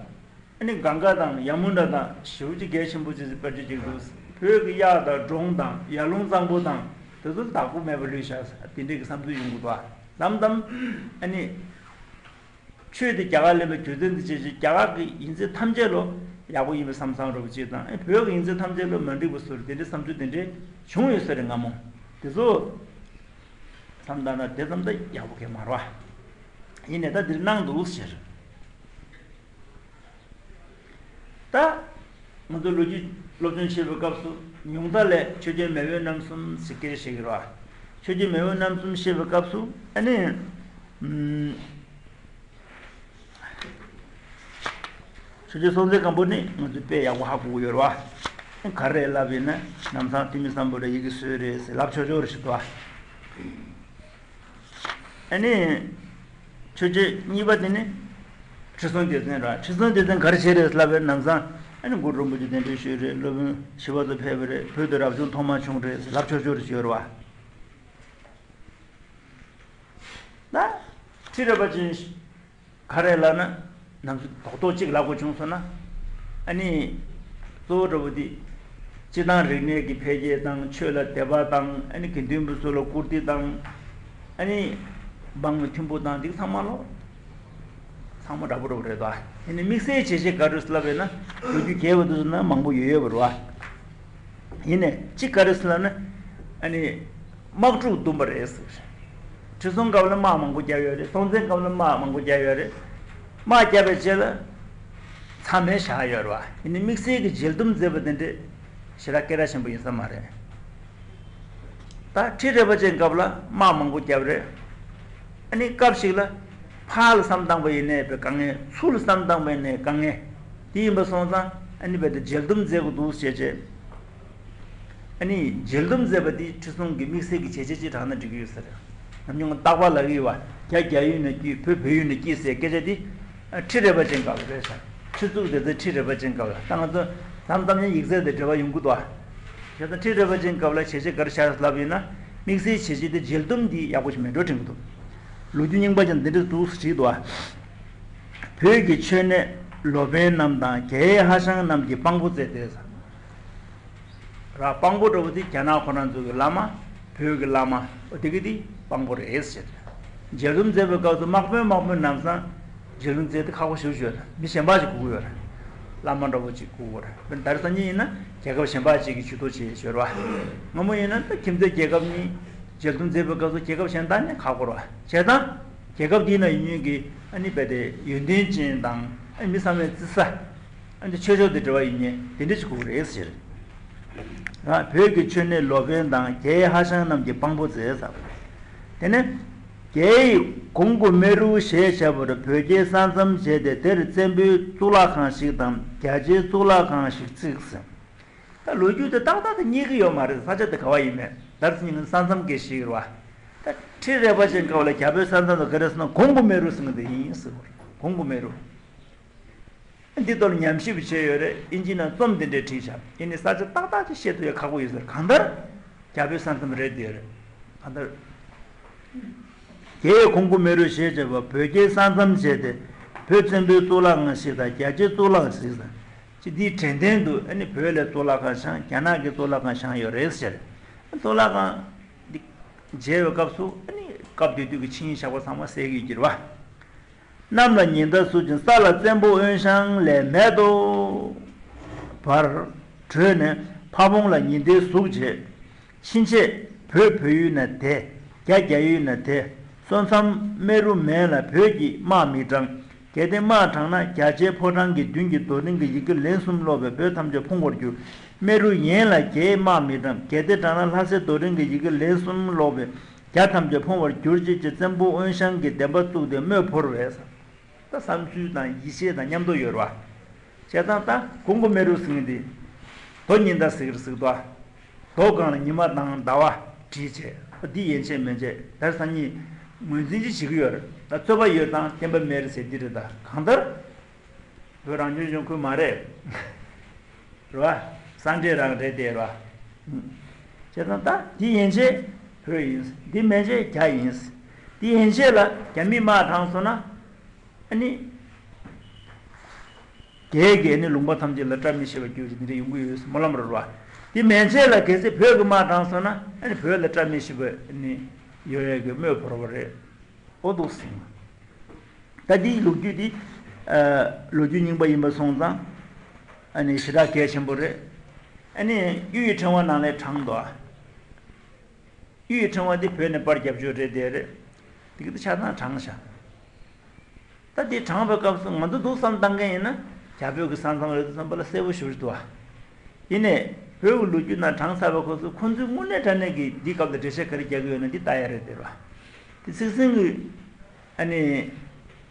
ཨ་ནི་གངྒཱ་དང་ཡ་མུ་ནཱ་དང་ཞེ་པོ་ཅིག་གལ་ཆེན་པོ་ཅིག་དཔེར་བརྗོད་ཅིག་འདུག་བོད་ཀྱི་གཡག་དང་འབྲོང་དང་ཡར་ཀླུང་གཙང་པོ་དང་དེ་ཚོ་བདག་པོ་མེད་པ་ལུས་བཞག་དེ་འདྲའི་གི་བསམ་ཚུལ་ཡོང་གི་འདུག་ཨ། ལམ་དམ་ཨ་ནི། ཆོས་དེ་རྒྱ་གར་ལེན་པའི་རྒྱུ་མཚན་དེ་བྱས་ཅིག་རྒྱ་གར་གྱི་ཡིན་ཚད་ཐམས་ཅད་ལོ་ཡག་པོ་ཡིན་པའི་བསམ་བསམ་རོགས་ཅིག་དང་ཨ་བོད་ཀྱི་ཡིན་ཚད་ཐམས་ཅད་ལོ་མ་འགྲིག་པ་བཟོ་རེད། དེ་འདྲའི་བསམ་ཚུལ་དེ་འདྲའི་བྱུང་ཡོད་ས་རེད་སྔ་མོ། དེ་ཚོ་བསམ་བཏང་ན་དེ་ཙམ་ད་ཡག་པོ་གང་མ་རེད་བ། ཡིན་ནའི་ད་འདིར་གནང་འདུག་ཟེར། ད་ང་ཚོ་ལོ་རྒྱུས་སློབ་སྦྱོང་བྱེད་པའི་སྐབས་སུ་ཉུང་མཐའ་ལས་ཆོས་རྒྱལ་མེས་དབོན་རྣམ་གསུམ་ཟེར་སྐད་ཆ་བཤད་ཀྱི་རེད་བ། ཆོས་རྒྱལ་མེས་དབོན་རྣམ་གསུམ་བཤད་པའི་སྐབས་སུ་ཨ་ནི། ཨུམ། ཆོས་རྒྱལ་སྲོང་བཙན་སྒམ་པོ་ནི་ང་ཚོས་དཔེ་ཡག་པོ་ཧ་གོ་གི་ཡོད་རེད་བ། ག་རེ་ལབ་ཡིན་ན་ལམ་སང་ཐོན་མི་སམ་བྷོ་ཊས་ཡི་གེ་བཟོས་རེད་ཟེར་ལབ་ཆོག་ཆོག་རེད་ཟེར་བ། ཨ་ནི། ཆོས་རྒྱལ་གཉིས་པ་དེ་ནི། ཁྲི་སྲོང་ལྡེ་བཙན་རེད། ཁྲི་སྲོང་ལྡེ་བཙན་ག་རེ་བྱས་རེད་ལབ་པའི་ལམ་སང་ཨ་ནི་གུ་རུ་རིན་པོ་ཆེ་གདན་འདྲེན་ཞུས་རེད། སློབ་དཔོན་ཞི་བ་འཚོ་ཕེབས་པ་རེད། བོད་དུ་རབ་བྱུང་ཐོག་མ་བྱུང་རེད་ཟེར་ལབ་ཆོག་ཆོག་རེད་ཟེར་ཡོད་རེད་བ། ད། ཁྲི་རལ་པ་ཅན། ག་རེ་ལབ་ན། ནམ་རྒྱུན་རྡོག་རྡོག་གཅིག་ལབ་དགོས་བྱུང་སོང་ན། ཨ་ནི། གཙོ་བོ་འདྲ་པོ་འདི། སྤྱི་བཏང་རིག་གནས་ཀྱི་འཕེལ་རྒྱས་དང་ཆོས་ལ་དད་པ་དང་ཨ་ནི་དགེ་འདུན་པ་ཚོ་ལ་བཀུར་སྟི་དང་། ཨ་ནི། འབངས་མི་མཐུན་པོ་དང་འདི་ཚང་མ་ལོ། ཚང་མ་འདྲ་པོ་འདྲ་པོ་རེད་དོ། དེ་ནི་དམིགས་བསལ་བྱས་བྱས་ག་རེ་ལབ་པས་ན་ལོ་རྒྱུས་རྒྱས་པ་དུ་ན་མང་པོ་ཡོད་ཡོད་པ་རེད་བ། ཡིན་ནའི་གཅིག་ག་རེ་ལབ་ན། ཨ་ནི་དམག་འཁྲུག་བསྡུམས་པ་རེད་ཟེར། ཁྲི་སྲོང་སྐབས་ལ་དམག་མང་པོ་བརྒྱབ་ཡོད་རེད། སྲོང་བཙན་སྐབས་ལ་དམག་མང་པོ་བརྒྱབ་ཡོད་རེད། དམག་བརྒྱབ་པའི་རྗེས་ལ་ཚང་མས་བཞག་ཡོད་རེད་བ། ཡིན་ནའི་དམིགས་བསལ་གྱི་འཇལ་འདུམ་མཛད་པ་དེ་འདྲས་ཞེ་དྲག་སྐད་གྲགས་ཆེན་པོ་ཡིན་ས་མ་རེད། ད་ཁྲི་རལ་པ་ཅན་སྐབས་ལ་དམག་མང་པོ་བརྒྱབ་རེད། ཨ་ནི་སྐབས་ཤིག་ལ་ཕར་ལ་བསམ་བཏང་པ་ཡིན་ནའི་དཔེ་དཀའ་ངལ། ཚུར་ལ་བསམ་བཏང་པ་ཡིན་ནའི་དཀའ་ངལ། དེ་ཡིན་པ་སོང་ཙང་ཨ་ནི་རྦད་དེ་འཇལ་འདུམ་མཛད་དགོས་འདུག་ཟེར་བྱས། ཨ་ནི་འཇལ་འདུམ་མཛད་པ་འདི་ཁྲི་སྲོང་གི་དམིགས་བསལ་གྱི་བྱས་རྗེས་ཅིག་བགྲངས་ན་འགྲིག་གི་ཡོད་ས་རེད། ནམ་རྒྱུན་རྟག་པར་ལབ་ཀྱི་ཡོད་པ། རྒྱ་རྒྱ་ཡུལ་ནས་སྐྱིད། བོད་བོད་ཡུལ་ནས་སྐྱིད་ཟེར་སྐད་ཆ་འདི་ཁྲི་རལ་པ་ཅན་སྐབས་ལ་རེད་ཤག་ཁྲི་གཙུག་ལྡན་འདས་ཁྲི་རལ་པ་ཅན་སྐབས་ལ། ད་ང་ཚོ་མཚམས་མཚམས་ཡང་ཡིག་ཚད་དང་འབྲེལ་བ་ཡོང་གི་འདུག་ཨ། བྱས་ཙང་ཁྲི་རལ་པ་ཅན་སྐབས་ལ་བྱས་རྗེས་ག་རེ་བཞག་ལབ་ཡིན་ན། དམིགས་བསལ་བྱས་རྗེས་དེ་འཇལ་འདུམ་འདི་ཡག་པོ་ཞིག་མེད་འགྲོ་དྲན་གྱི་འདུག་ལོ་རྒྱུས་རྙིང་པ་ཅན་འདི་འདྲ་འདུག་བྲིས་འདུག་ཨ། བོད་ཀྱི་མཆོད་གནས་ལོ་པཎ་རྣམས་དང་། རྒྱའི་ཧྭ་ཤང་རྣམས་ཀྱིས་དཔང་པོ་མཛད་དེ། ར་དཔང་པོ་འདྲ་བོ་དེ་རྒྱ་ནག་ཁོ་རང་ཚོ་གི་བླ་མ། བོད་ཀྱི་བླ་མ། འོ་དེ་གི་དེ་དཔང་པོ་རེད་ཟེར། འཇལ་འདུམ་མཛད་པའི་སྐབས་སུ་དམག་དཔོན་དམག་དཔོན་ལམ་སང་འཇལ་འདུམ་མཛད་དེ་ཁག་པོ་ཞེ་པོ་ཅིག་ཡོད་རེད། མི་གཞན་པ་ཞིག་དགོས་ཀྱི་ཡོད་རེད། བླ་མ་འདྲ་བོ་ཅིག་དགོས་ཀྱི་ཡོད་རེད། དཔེར་ན་ད་རེས་སང་ཉིན་ཡིན་ན་རྒྱལ་ཁབ་གཞན་པ་ཅིག་གིས་ཇུས་གཏོགས་བྱས་ཞོར་བ། སྔ་མོ་ཡིན་ན་ད་ཁྱིམ་མཚེས་རྒྱལ་ཁབ་གཉིས་འཇལ་འདུམ་མཛད་པའི་སྐབས་སུ་རྒྱལ་ཁབ་གཞན་དག་ནས་ཁག་པོ་རེད་བ། བྱས་ཙང་རྒྱལ་ཁབ་དེའི་ནང་ཡོད་མཁན་གྱི་ཨ་ནི་རྦད་དེ་ཡོན་ཏན་ཅན་དང་། ཨ་ནི་མི་ཚང་མས་བརྩི་ས། ཨ་ནི་ཆོས་ཕྱོགས་དང་འབྲེལ་བ་ཡོད་མཁན་དེ་འདྲ་ཞིག་དགོས་ཀྱི་རེད་ཟེར། ཡང་བོད་ཀྱི་མཆོད་གནས་ལོ་པཎ་དང་། རྒྱའི་ཧྭ་ཤང་རྣམས་ཀྱིས་དཔང་པོ་མཛད་ཟེར། དེ་ནས་རྒྱའི་གོང་གུ་མེ་རུ་ཞེས་བྱ་བར་བོད་རྒྱའི་ས་མཚམས་བྱས་ཏེ། དེར་བཙན་པོའི་གཙུག་ལག་ཁང་ཞིག་དང་། རྒྱ་ཆེའི་གཙུག་ལག་ཁང་ཞིག་བརྩིགས་ཟེར། ད་ལོ་རྒྱུས་དེ་ཏག་ཏག་དེ་རྙེད་ཀྱི་ཡོད་མ་རེད། ས་ཆ་དེ་ག་བ་ཡིན་མིན། ད་རེས་ཉིན་ས་མཚམས་སྐད་ཞིག་རེད་བ། ད་ཁྲི་རལ་པ་ཅན་སྐབས་ལ་རྒྱ་བོད་ས་མཚམས་དེ་ག་རེ་ཟེར་ན་གོང་གུ་མེ་རུ་ཟེར་མཁན་དེ་ཡིན་ཟེར་བ་རེད། གོང་གུ་མེ་རུ། འདི་ཐོག་ལ་ཉམས་ཞིབ་བྱས་ཡོད་རེད། ཨིན་ཇི་ནང་རྩོམ་འདི་འདྲས་བྲིས་བཞག་ཡིན་ནའི་ས་ཆ་ཏག་ཏག་ཅིག་བཤད་ཐུབ་ཡ་ཁག་པོ་ཡོད་ཟེར། གང་ལྟར་རྒྱ་བོད་ས་མཚམས་རེད་འདི་རེད། གང་ལྟར། རྒྱའི་གོང་གུ་མེ་རུ་ཞེས་བྱ་བ་བོད་རྒྱའི་ས་མཚམས་བྱས་ཏེ། བོད་བཙན་པོའི་གཙུག་ལག་ཁང་ཞིག་དང་། རྒྱ་ཆེའི་གཙུག་ལག་ཞིག་དང་། ཅི་འདིའི་དྲན་རྟེན་དུ་ཨ་ནི་བོད་ལ་གཙུག་ལག་ཁང་བཞེངས། རྒྱ་ནག་གི་གཙུག་ལག་ཁང་བཞེངས་ཡོད་རེད་ཟེར། གཙུག་ལག་ཁང་འདི་མཇལ་བའི་སྐབས་སུ་ཨ་ནི་སྐབས་དེ་དུས་ཀྱི་ཆིངས་ཡིག་བཞག་པ་ཚང་མ་གསལ་གྱི་ཡོད་ཀྱི་རེད་བ། གནམ་ལ་ཉི་ཟླ་ཟུག་ཅིང་ས་ལ་བཙན་པོ་དབོན་ཞང་ལས་མེད་དོ། བར་བྲོས་ནས་ཕ་བོང་ལ་ཉི་ཟླའི་གཟུགས་བྱས། ཕྱིན་ཆད་བོད་བོད་ཡུལ་ན་བསྡད། རྒྱ་རྒྱ་ཡུལ་ན་བསྡད། སོ་མཚམས་སྨད་རུ་མེད་ལ་བོད་ཀྱིས་དམག་མི་དྲངས། གལ་ཏེ་དམག་དྲངས་ན་རྒྱ་ཆེའི་ཕོ་བྲང་གི་མདུན་གྱི་རྡོ་རིང་གི་ཡི་གེ་ལན་གསུམ་ཀློག་པས་བོད་ཐམས་ཅད་ཕུང་བར་འགྱུར། སྨད་རུ་ཡན་ལ་རྒྱའི་དམག་མི་དྲངས། གལ་ཏེ་དྲངས་ན་ལྷ་སའི་རྡོ་རིང་གི་ཡི་གེ་ལན་གསུམ་ཀློག་པས་རྒྱ་ཐམས་ཅད་ཕུང་བར་གྱུར་ཅིག་ཅེས་བཙན་པོ་དབོན་ཞང་གིས་བདེན་པ་བཙུགས་ཏེ་དམོད་ཕོར་བས། ད་བསམ་ཚུལ་དང་ཡིད་ཆེས་དང་མཉམ་དུ་ཡོད་རེད་བ། བྱས་ཙང་ད་གོང་གུ་མེ་རུ་ཟེར་མཁན་དེ། རྡོ་ཉི་ཟླ་ཟེར་གི་རེད་ཟེར་གི་འདུག་ཨ། རྡོ་སྒང་ལ་ཉི་མ་དང་ཟླ་བ་བྲིས་བྱས། འདི་ཡན་ཆད་མན་ཆད་ད་སང་ཉིན་ངོས་འཛིན་ཅིག་བྱེད་ཀྱི་ཡོད་རེད། ད་རྩོད་པ་ཡོད་དང་བསྟན་པ་མེད་རེད་ཟེར་འདི་རེད། ད་གང་ལྟར་བོད་རང་སྐྱོང་ལྗོངས་ཁུལ་མ་རེད། རེད་བ། ས་འབྲས་རང་རེད་དེ་རེད་བ། བྱས་ཙང་ད་འདི་ཡན་ཆད་བོད་ཡིན། འདི་མན་ཆད་རྒྱ་ཡིན། འདི་ཡན་ཆད་ལ་རྒྱ་མིས་དམག་དྲངས་སོང་ན། ཨ་ནི། རྒྱའི་གི་ཨ་ནི་ལུང་པ་ཐམས་ཅད་ལ་བཀྲ་མི་ཤིས་པ་གྱུར་ཅིག་འདི་འདྲ་ཡོང་གི་ཡོད་སྨོན་ལམ་རེད་བ། དེ་མན་ཆད་ལ་གལ་སྲིད་བོད་ཀྱི་དམག་དྲངས་སོང་ན་ཨ་ནི་བོད་ལ་བཀྲ་མི་ཤིས་པ་ཨ་ནི་ཡོང་ཡས་ཀྱི་དམོད་ཕོར་བ་རེད། ཨོ་འདུག་སེ། ད་འདིའི་ལོ་རྒྱུས་འདི་ཨ་ལོ་རྒྱུས་རྙིང་པ་ཡིན་པ་སོང་ཙང་ཨ་ནི་ཞེ་དྲག་གལ་ཆེན་པོ་རེད། ཨ་ནི་གཡུ་ཡི་ཕྲེང་བ་ནང་ལ་དྲངས་འདུག་ཨ། གཡུ་ཡི་ཕྲེང་བ་འདི་བོད་ནས་པར་རྒྱབ་ཕྱོགས་རེད་དེ་རེད། དེ་གི་འདི་ཆ་ཚང་དྲངས་ཤག་ད་འདི་དྲངས་པའི་སྐབས་སུ་ང་ཚོ་འདུག་བསམ་བཏང་མཁན་ཡིན་ན་རྒྱ་བོད་ཀྱི་ས་མཚམས་རེད་འདུག་བསམ་པ་ལ་གསལ་པོ་ཞེ་པོ་ཅིག་འདུག་ཨ། ཡིན་ནའི་བོད་ཀྱི་ལོ་རྒྱུས་ནང་དྲངས་ཚར་བའི་སྐབས་སུ་ཁོ་ཚོས་དངོས་གནས་དྲང་གནས་ཀྱི་འདིའི་སྐབས་ལ་འགྲེལ་བཤད་ག་རེ་རྒྱག་གི་ཡོད་ན་འདི་ལྟ་ཡ་རེད་དེ་རེད་བ། དེ་ཚིག་ཟིན་གྱི་ཨ་ནི་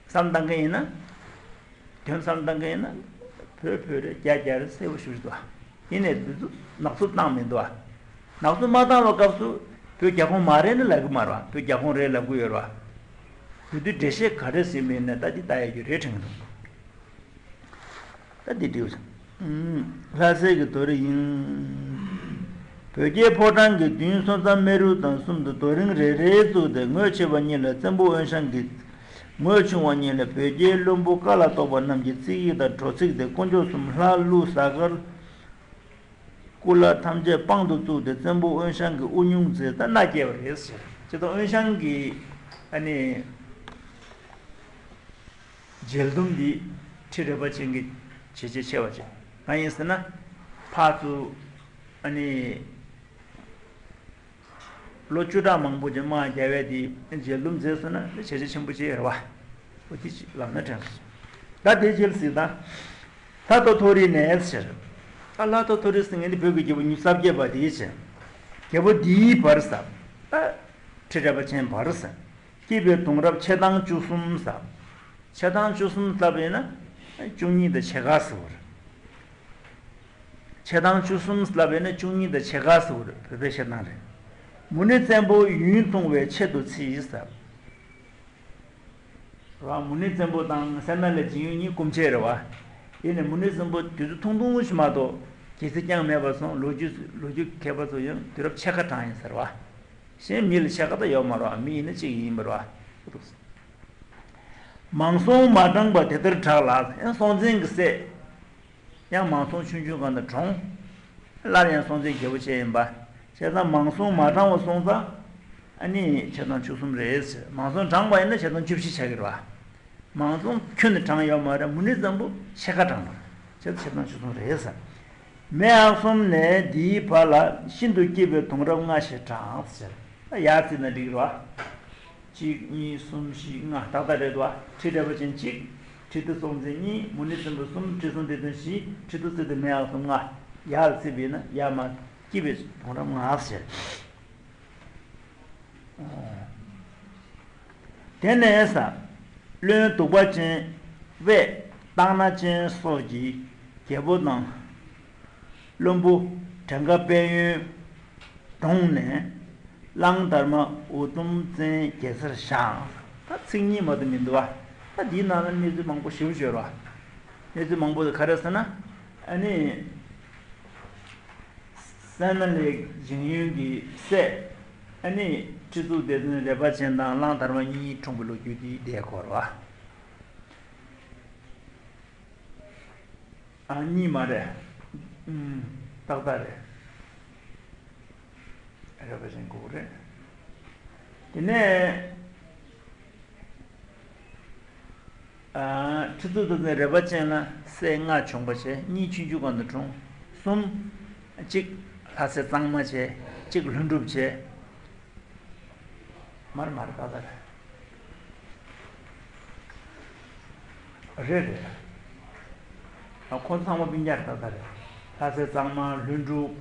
བསམ་བཏང་མཁན་ཡིན་ན། དོན་བསམ་བཏང་མཁན་ཡིན་ན། བོད་བོད་རེད། རྒྱ་རྒྱ་རེད། གསལ་པོ་ཞེ་པོ་ཅིག་འདུག་ཨ། ཡིན་ནའི་འདི་ཚོ་ནག་བསུབ་བཏང་མི་འདུག་ཨ། ནག་བསུབ་མ་བཏང་བའི་སྐབས་སུ་བོད་རྒྱ་ཁོངས་མ་རེད་ནི་ལབ་གི་མ་རེད་བ། བོད་རྒྱ་ཁོངས་རེད་ལབ་གི་ཡོད་རེད་བ། དེ་དུས་འགྲེལ་བཤད་ག་རེ་ཟིན་མིན་ནས་ད་འདི་ལྟ་ཡ་རྒྱུ་རེད་དྲན་གི་འདུག་ད་འདི་འགྲིག་ཅིང་། ལྷ་སའི་གི་རྡོ་རིང་ཡིན། བོད་རྒྱའི་ཕོ་བྲང་གི་མདུན་སོ་མཚམས་སྨད་རུ་དང་གསུམ་དུ་རྡོ་རིང་རེ་རེ་བཙུགས་ཏེ་ངོས་ཆེ་བ་གཉིས་ལ་བཙན་པོ་དབོན་ཞང་གིས། ངོས་ཆུང་བ་གཉིས་ལ་བོད་རྒྱའི་བློན་པོ་བཀའ་ལ་གཏོགས་པ་རྣམས་ཀྱི་རྩིག་ཡིག་དང་དྲོ་ཚིགས་ཏེ་དཀོན་མཆོག་གསུམ་ལྷ་ཀླུ་གཟའ་སྐར་སྐུ་ལྷ་ཐམས་ཅད་དཔང་དུ་བཙུགས་ཏེ་བཙན་པོ་དབོན་ཞང་གི་དབུ་སྙུང་མཛད་ད་མནའ་སྐྱེལ་བ་རེད་ཟེར། ཇི་ལྟར་དབོན་ཞང་གིས་ཨ་ནི་འཇལ་འདུམ་འདི་ཁྲི་རལ་པ་ཅན་གྱི་བྱས་རྗེས་ཆེ་བ་ཅིག་གང་ཡིན་ཟེར་ན། ཕར་ཚུར་ཨ་ནི། ལོ་བཅུ་ཕྲག་མང་པོ་ཅིག་དམག་རྒྱག་པའི་དེ་རྗེས་ལུམ་མཛད་སོང་ན་བྱས་རྗེས་ཆེན་པོ་ཅིག་རེད་བ། འོ་དེ་ཅིག་ལབ་ན་དྲན་སོང་། ད་དེ་རྗེས་ལ་གཟིགས་དང་། ལྷ་ཐོ་ཐོ་རི་ནས་ཟེར། ད་ལྷ་ཐོ་ཐོ་རི་ཟེར་མཁན་དེ་བོད་ཀྱི་རྒྱལ་པོ་ཉི་ཤུ་རྩ་བརྒྱད་པ་དེའི་ཆེ། རྒྱལ་པོ་འདིའི་བར་ཟེར། ད་ཁྲི་རལ་པ་ཅན་བར་ཟེར། སྐྱེས་པའི་གདུང་རབས་ཕྱེད་དང་བཅུ་གསུམ་ཟེར། ཕྱེད་དང་བཅུ་གསུམ་ལབ་ཡིན་ན་བཅུ་གཉིས་དང་ཕྱེད་ཀ་ཟེར་བ་རེད། ཕྱེད་དང་བཅུ་གསུམ་ལབ་ཡིན་ན་བཅུ་གཉིས་དང་ཕྱེད་ཀ་ཟེར་བ་རེད། བོད་པའི་ཕྱེད་དང་རེད། མུ་ནེ་བཙན་པོ་ཡུན་ཐུང་བའི་ཆེད་དུ་ཚིག་ཟེར། རེད་བ། མུ་ནེ་བཙན་པོ་དང་སད་ན་ལའི་འཇིང་ཡོན་གཉིས་སྐུ་མཆེད་རེད་བ། ཡིན་ནའི་མུ་ནེ་བཙན་པོ་དུས་ཚོད་ཐུང་ཐུང་ཞིག་མ་གཏོགས་རྒྱལ་སྲིད་བསྐྱངས་མེད་པ་སོང་། ལོ་རྒྱུས་ལོ་རྒྱུས་མཁས་པ་ཚོ་ཡང་དུས་རབས་ཕྱེད་ཀ་གྲངས་ཡིན་ཟེར་བ། གཞན་མི་ལ་ཕྱེད་ཀ་ད་ཡོད་མ་རེད་བ། མི་ཡིན་ན་གཅིག་ཡིན་པ་རེད་བ། མང་སྲོང་མ་དྲངས་པ་དེ་ལྟར་གྲགས་ལ། ཡང་སྲོང་བཙན་གྱི་སྲས། ཡང་མང་སྲོང་ཆུང་ཆུང་སྒང་དུ་གྲོངས། སླར་ཡང་སྲོང་བཙན་རྒྱལ་པོ་བྱས་ཡིན་པ། བྱས་ཙང་མང་སྲོང་མ་དྲངས་པ་སོང་ཙང་། ཨ་ནི་ཕྱེད་དང་བཅུ་གསུམ་རེད་ཟེར། མང་སྲོང་དྲངས་པ་ཡིན་ན་ཕྱེད་དང་བཅུ་བཞི་ཆགས་ཀྱི་རེད་བ། མང་སྲོང་ཁྱོན་ནས་དྲངས་ཡོད་མ་རེད། མུ་ནེ་བཙན་པོ་ཕྱེད་ཀ་དྲངས་པ། བྱས་ཙང་ཕྱེད་དང་བཅུ་གསུམ་རེད་ཟེར། མེས་ཨག་གསུམ་ནས་འདིའི་བར་ལ་ཤིན་ཏུ་སྐྱེས་པའི་གདུང་རབས་ལྔ་ཞེས་གྲགས་ཟེར། ཡར་བརྩིས་ན་འགྲིག་རེད་བ། གཅིག་གཉིས་གསུམ་བཞི་ལྔ་ཏག་ཏག་རེད་བ། ཁྲི་རལ་པ་ཅན་གཅིག་ཁྲི་ཐོ་སྲོང་བཙན་གཉིས། མུ་ནེ་བཙན་པོ་གསུམ། ཁྲི་སྲོང་ལྡེ་བཙན་བཞི། ཁྲི་ཐོ་སི་ཏུ་མེས་ཨག་གསུམ་ལྔ། ཡར་ལ་བརྩིས་པ་ཡིན་ན་ཡར་མར་སྐྱེས་པའི་གདུང་རབས་ལྔ་ཟེར། དེ་ནས་ས། བློན་གདུག་པ་ཅན་དཔལ་སྟག་སྣ་ཅན་སོགས་ཀྱིས་རྒྱལ་པོ་དང་། བློན་པོ་བྲན་ཁ་དཔལ་ཡོན་བཀྲོངས་ནས། གླང་དར་མ་འུ་དུམ་བཙན་རྒྱལ་སར་བཞེངས། ད་ཚིག་གཉིས་མ་གཏོགས་མི་འདུག་བ། ད་འདིའི་ནང་ལ་གནས་ཚུལ་མང་པོ་ཞེ་པོ་ཅིག་ཡོད་རེད་བ། གནས་ཚུལ་མང་པོ་དེ་ག་རེ་ཟེར་ན། ཨ་ནི། སད་ན་ལའི་འཇིང་ཡོན་གྱི་སྲས། ཨ་ནི་ཁྲི་གཙུག་ལྡེ་བཙན་རལ་པ་ཅན་དང་གླང་དར་མ་གཉིས་འཁྲུངས་པའི་ལོ་རྒྱུས་དེ་འདིར་འཁོད་རེད་བ། ཨ། གཉིས་མ་རེད། ཨུམ། ཏག་ཏག་རེད། རལ་པ་ཅན་དགུ་རེད། དེ་ནས། ཨ། ཁྲི་གཙུག་ལྡེ་བཙན་རལ་པ་ཅན་ལ་སྲས་ལྔ་བྱུང་བ་བྱས། གཉིས་ཆུང་ཆུང་སྒང་དུ་གྲོངས། གསུམ། གཅིག་ལྷ་སྲས་གཙང་མ་བྱས། གཅིག་ལྷུན་གྲུབ་བྱས། མར་མར་ཏག་ཏག་རེད། རེད་རེད། ཨ། ཁོང་ཚང་མ་སྤུན་ཀྱག་རེད། ཏག་ཏག་རེད། ལྷ་སྲས་གཙང་མ། ལྷུན་གྲུབ།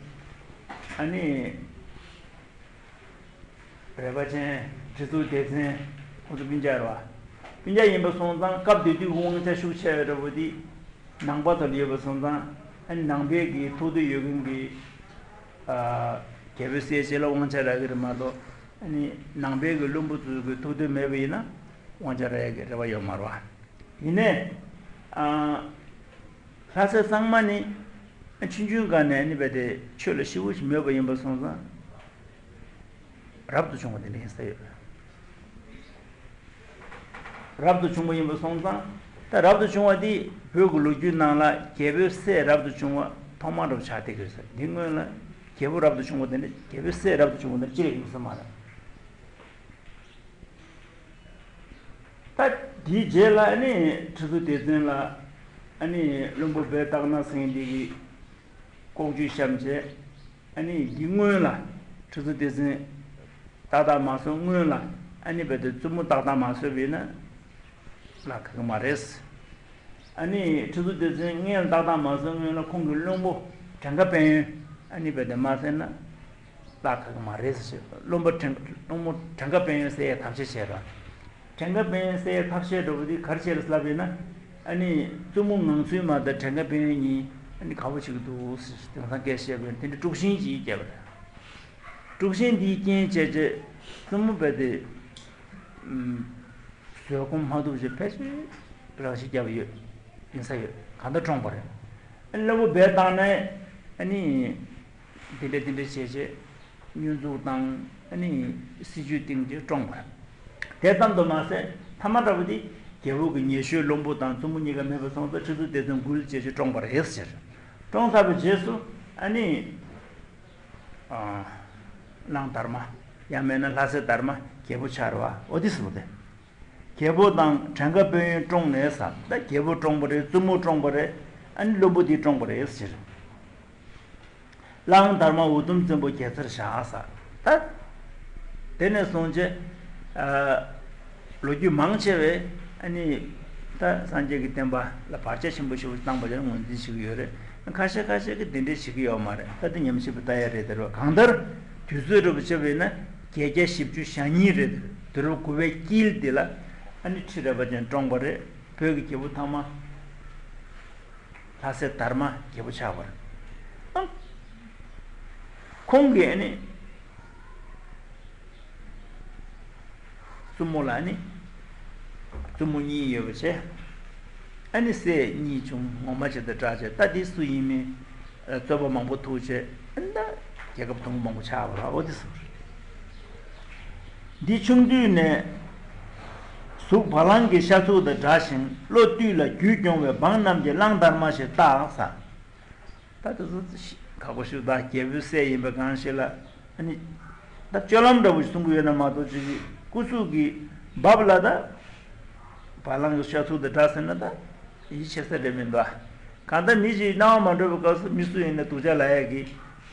ཨ་ནི། རལ་པ་ཅན། ཁྲི་གཙུག་ལྡེ་བཙན། ཁོང་ཚོ་སྤུན་ཀྱག་རེད་བ། སྤུན་ཀྱག་ཡིན་པ་སོང་ཙང་སྐབས་དེ་དུས་ཀྱི་དབང་ཆ་ཤུགས་ཆེ་བའི་འདྲ་པོ་དེ་ནང་པ་ཚོ་ལ་ཡོད་པ་སོང་ཙང་། ཨ་ནི་ནང་པའི་གི་ཐུགས་འདོད་ཡོད་མཁན་གྱི། ཨ། རྒྱལ་པོའི་སྲས་བཅས་ལ་དབང་ཆ་རག་གི་རེད་མ་གཏོགས། ཨ་ནི་ནང་པའི་གི་བློན་པོ་ཚོའི་གི་ཐུགས་འདོད་མེད་པ་ཡིན་ན་དབང་ཆ་རག་ཡག་གི་རེ་བ་ཡོད་མ་རེད་བ། ཡིན་ནའི། ཨ། ལྷ་སྲས་གཙང་མ་ནི་ཆུང་ཆུང་སྒང་ནས་ནི་རྦད་དེ་ཆོས་ལ་ཞེ་པོ་ཞིག་མོས་པ་ཡིན་པ་སོང་ཙང་། རབ་ཏུ་བྱུང་བ་དེ་འདྲ་ཡིན་ས་ཡོད། རབ་ཏུ་བྱུང་བ་ཡིན་པ་སོང་ཙང་། ད་རབ་ཏུ་བྱུང་བ་དེ་བོད་ཀྱི་ལོ་རྒྱུས་ནང་ལ་རྒྱལ་པོའི་སྲས་རབ་ཏུ་བྱུང་བ་ཐོག་མ་འདྲ་པོ་ཆགས་བསྡད་ཀྱི་རེད་ཟེར། འདི་སྔོན་ལ་རྒྱལ་པོ་རབ་ཏུ་བྱུང་བ་དེ་འདྲ། རྒྱལ་པོའི་སྲས་རབ་ཏུ་བྱུང་བ་དེ་འདྲ་ཅི་ཡང་ཡོང་ས་མ་རེད། ད་དེའི་རྗེས་ལ་ཨ་ནི་ཁྲི་གཙུག་ལྡེ་བཙན་ལ་ཨ་ནི་བློན་པོ་དཔལ་སྟག་སྣ་ཟེར་མཁན་དེ་གིས་ལྐོག་ཇུས་བཤམས་བྱས། ཨ་ནི་འདི་སྔོན་ལ་ཁྲི་གཙུག་ལྡེ་བཙན་ཏག་ཏག་མ་གསོན་སྔོན་ལ། ཨ་ནི་རྦད་དེ་བཙུན་མོ་ཏག་ཏག་མ་གསོས་པ་ཡིན་ན་བརླག་ཐུབ་ཀྱི་མ་རེད། ཨ་ནི་ཁྲི་གཙུག་ལྡེ་བཙན་སྔོན་ལ་ཏག་ཏག་མ་གསོན་སྔོན་ལ་ཁོང་གི་བློན་པོ་བྲན་ཁ་དཔལ་ཡོན་ཨ་ནི་རྦད་དེ་མ་གསོས་ན་བརླག་ཐུབ་ཀྱི་མ་རེད་ཟེར། བློན་པོ་བྲན་བློན་པོ་བྲན་ཁ་དཔལ་ཡོན་བསད་ཡག་ཐབས་ཤེས་བྱས་ར། བྲན་ཁ་དཔལ་ཡོན་བསད་ཡག་ཐབས་ཤེས་འདྲ་པོ་དེ་ག་རེ་བྱས་རེད་ལབ་ཡིན་ན། ཨ་ནི་བཙུན་མོ་ངང་ཚུལ་མ་དང་བྲན་ཁ་དཔལ་ཡོན་གཉིས་ཨ་ནི་དགའ་པོ་བྱེད་ཀྱི་འདུག་ཟེར། དེང་སང་སྐད་བཤད་པ་ཡིན་ན་དེ་འདྲའི་དཀྲུག་ཤིང་ཅིག་བརྒྱབ་པ་རེད། དཀྲུག་ཤིང་འདིའི་རྐྱེན་བྱས་རྗེས་བཙུན་མོ་རྦད་དེ། ཨུམ། བཟོད་སྒོམ་མ་ཐུབ་ཅིག་ཕལ་ཆེར་རང་ཤི་བརྒྱབ་ཡོད། ཡིན་ས་ཡོད། གང་ལྟར་བཀྲོངས་པ་རེད། ཨ་ནི་བློན་པོ་དཔལ་སྟག་སྣས་ཨ་ནི་དེ་འདྲ་དེ་འདྲ་བྱས་བྱས་བསྙོན་འཛུགས་དང་ཨ་ནི་སྲིད་ཇུས་བཏིང་བྱས་བཀྲོངས་པ་རེད། དེ་ཙམ་དུ་མ་ཟད་མཐའ་མ་འདྲ་པོ་དེ་རྒྱལ་པོ་གི་ཉེ་ཤོས་བློན་པོ་དང་བཙུན་མོ་གཉིས་ཀ་མེད་པ་སོང་ཙང་ཁྲི་གཙུག་ལྡེ་བཙན་འགུལ་བྱས་བྱས་བཀྲོངས་པ་རེད་ཟེར། བཀྲོངས་ཚར་བའི་རྗེས་སུ་ཨ་ནི། ཨ། གླང་དར་མ། ཡང་མིན་ན་ལྷ་སྲས་དར་མ་རྒྱལ་པོ་ཆགས་རེད་བ། འོ་དེ་ཟེར་བ་དེ། རྒྱལ་པོ་དང་བྲན་ཁ་དཔལ་ཡོན་བཀྲོངས་ནས་ཟེར། ད་རྒྱལ་པོ་བཀྲོངས་པ་རེད། བཙུན་མོ་བཀྲོངས་པ་རེད། ཨ་ནི་བློན་པོ་དེ་བཀྲོངས་པ་རེད་ཟེར། གླང་དར་མ་འུ་དུམ་བཙན་པོ་རྒྱལ་སར་བཞག་ཟེར། ད་ དེ་ནས་བཟུང་བྱས། ཨ། ལོ་རྒྱུས་མང་ཆེ་བས་ཨ་ནི་ད་སངས་རྒྱས་ཀྱི་བསྟན་པ་ལ་བར་ཆད་ཆེན་པོ་ཞེ་པོ་བཏང་པ་དེ་ངོས་འཛིན་བྱེད་ཀྱི་ཡོད་རེད། ཁ་ཤས་ཁ་ཤས་ཀྱིས་དེ་འདྲས་བྱེད་ཀྱི་ཡོད་མ་རེད། ད་དེ་ཉམས་ཞིབ་པ་ལྟ་ཡ་རེད། དེ་རུ་གང་ལྟར་དུས་ཚོད་འདྲ་པོ་བྱས་པ་ཡིན་ན་བརྒྱད་བརྒྱ་བཞི་བཅུ་ཞེ་གཉིས་རེད། དུས་རབས་དགུ་པའི་དཀྱིལ་དེ་ལ་ཨ་ནི་ཁྲི་རལ་པ་ཅན་བཀྲོངས་པ་རེད། བོད་ཀྱི་རྒྱལ་པོ་ཐ་མ་ལྷ་སྲས་དར་མ་རྒྱལ་པོ་ཆགས་པ་རེད། ཨ། ཁོང་གིས་ཨ་ནི་བཙུན་མོ་ལ་ཨ་ནི་བཙུན་མོ་གཉིས་ཡོད་པ་བྱས། ཨ་ནི་སྲས་གཉིས་བྱུང་། ངོ་མ་བྱས་ཏེ་སྐྲག་བྱས། ད་འདི་སུ་ཡིན་མིན་རྩོད་པ་མང་པོ་ཐུག་བྱས། ཨ་ནི་ད་རྒྱལ་ཁབ་དུང་ཕུ་མང་པོ་ཆགས་པ་རེད། འོ་དེ་སུ་རེད། འདི་ཆུང་དུས་ནས་གཟུགས་བ་ལང་གི་ཤ་ཚུགས་དང་འདྲ་ཞིང་། བློ་བཏུད་ལ་རྒྱུད་སྐྱོང་བའི་འབངས་རྣམས་ཀྱིས་གླང་དར་མ་ཞེས་བཏགས་ས། ད་དེ་ཚོ་ཁག་པོ་ཞིག་ད་རྒྱལ་པོའི་སྲས་ཡིན་པའི་སྒང་ཞིག་ལ་ཨ་ནི་ད་སྤྱོད་ལམ་འདྲ་པོ་ཞིག་གསུང་གི་ཡོད་ན་མ་གཏོགས། ཅིག་གི་སྐུ་གཟུགས་ཀྱི་བབ་ལ་ད་བ་ལང་གི་ཤ་ཚུགས་དང་འདྲ་ཟེར་ན་ད་ཡིད་ཆེས་ས་རེད་མི་འདུག། གང་ལྟར་མི་ཞིག་སྣང་བ་མ་འགྲོ་བའི་སྐབས་སུ་མི་སུ་ཡིན་ན་སྡུག་ཅག་ལབ་ཡ་གི་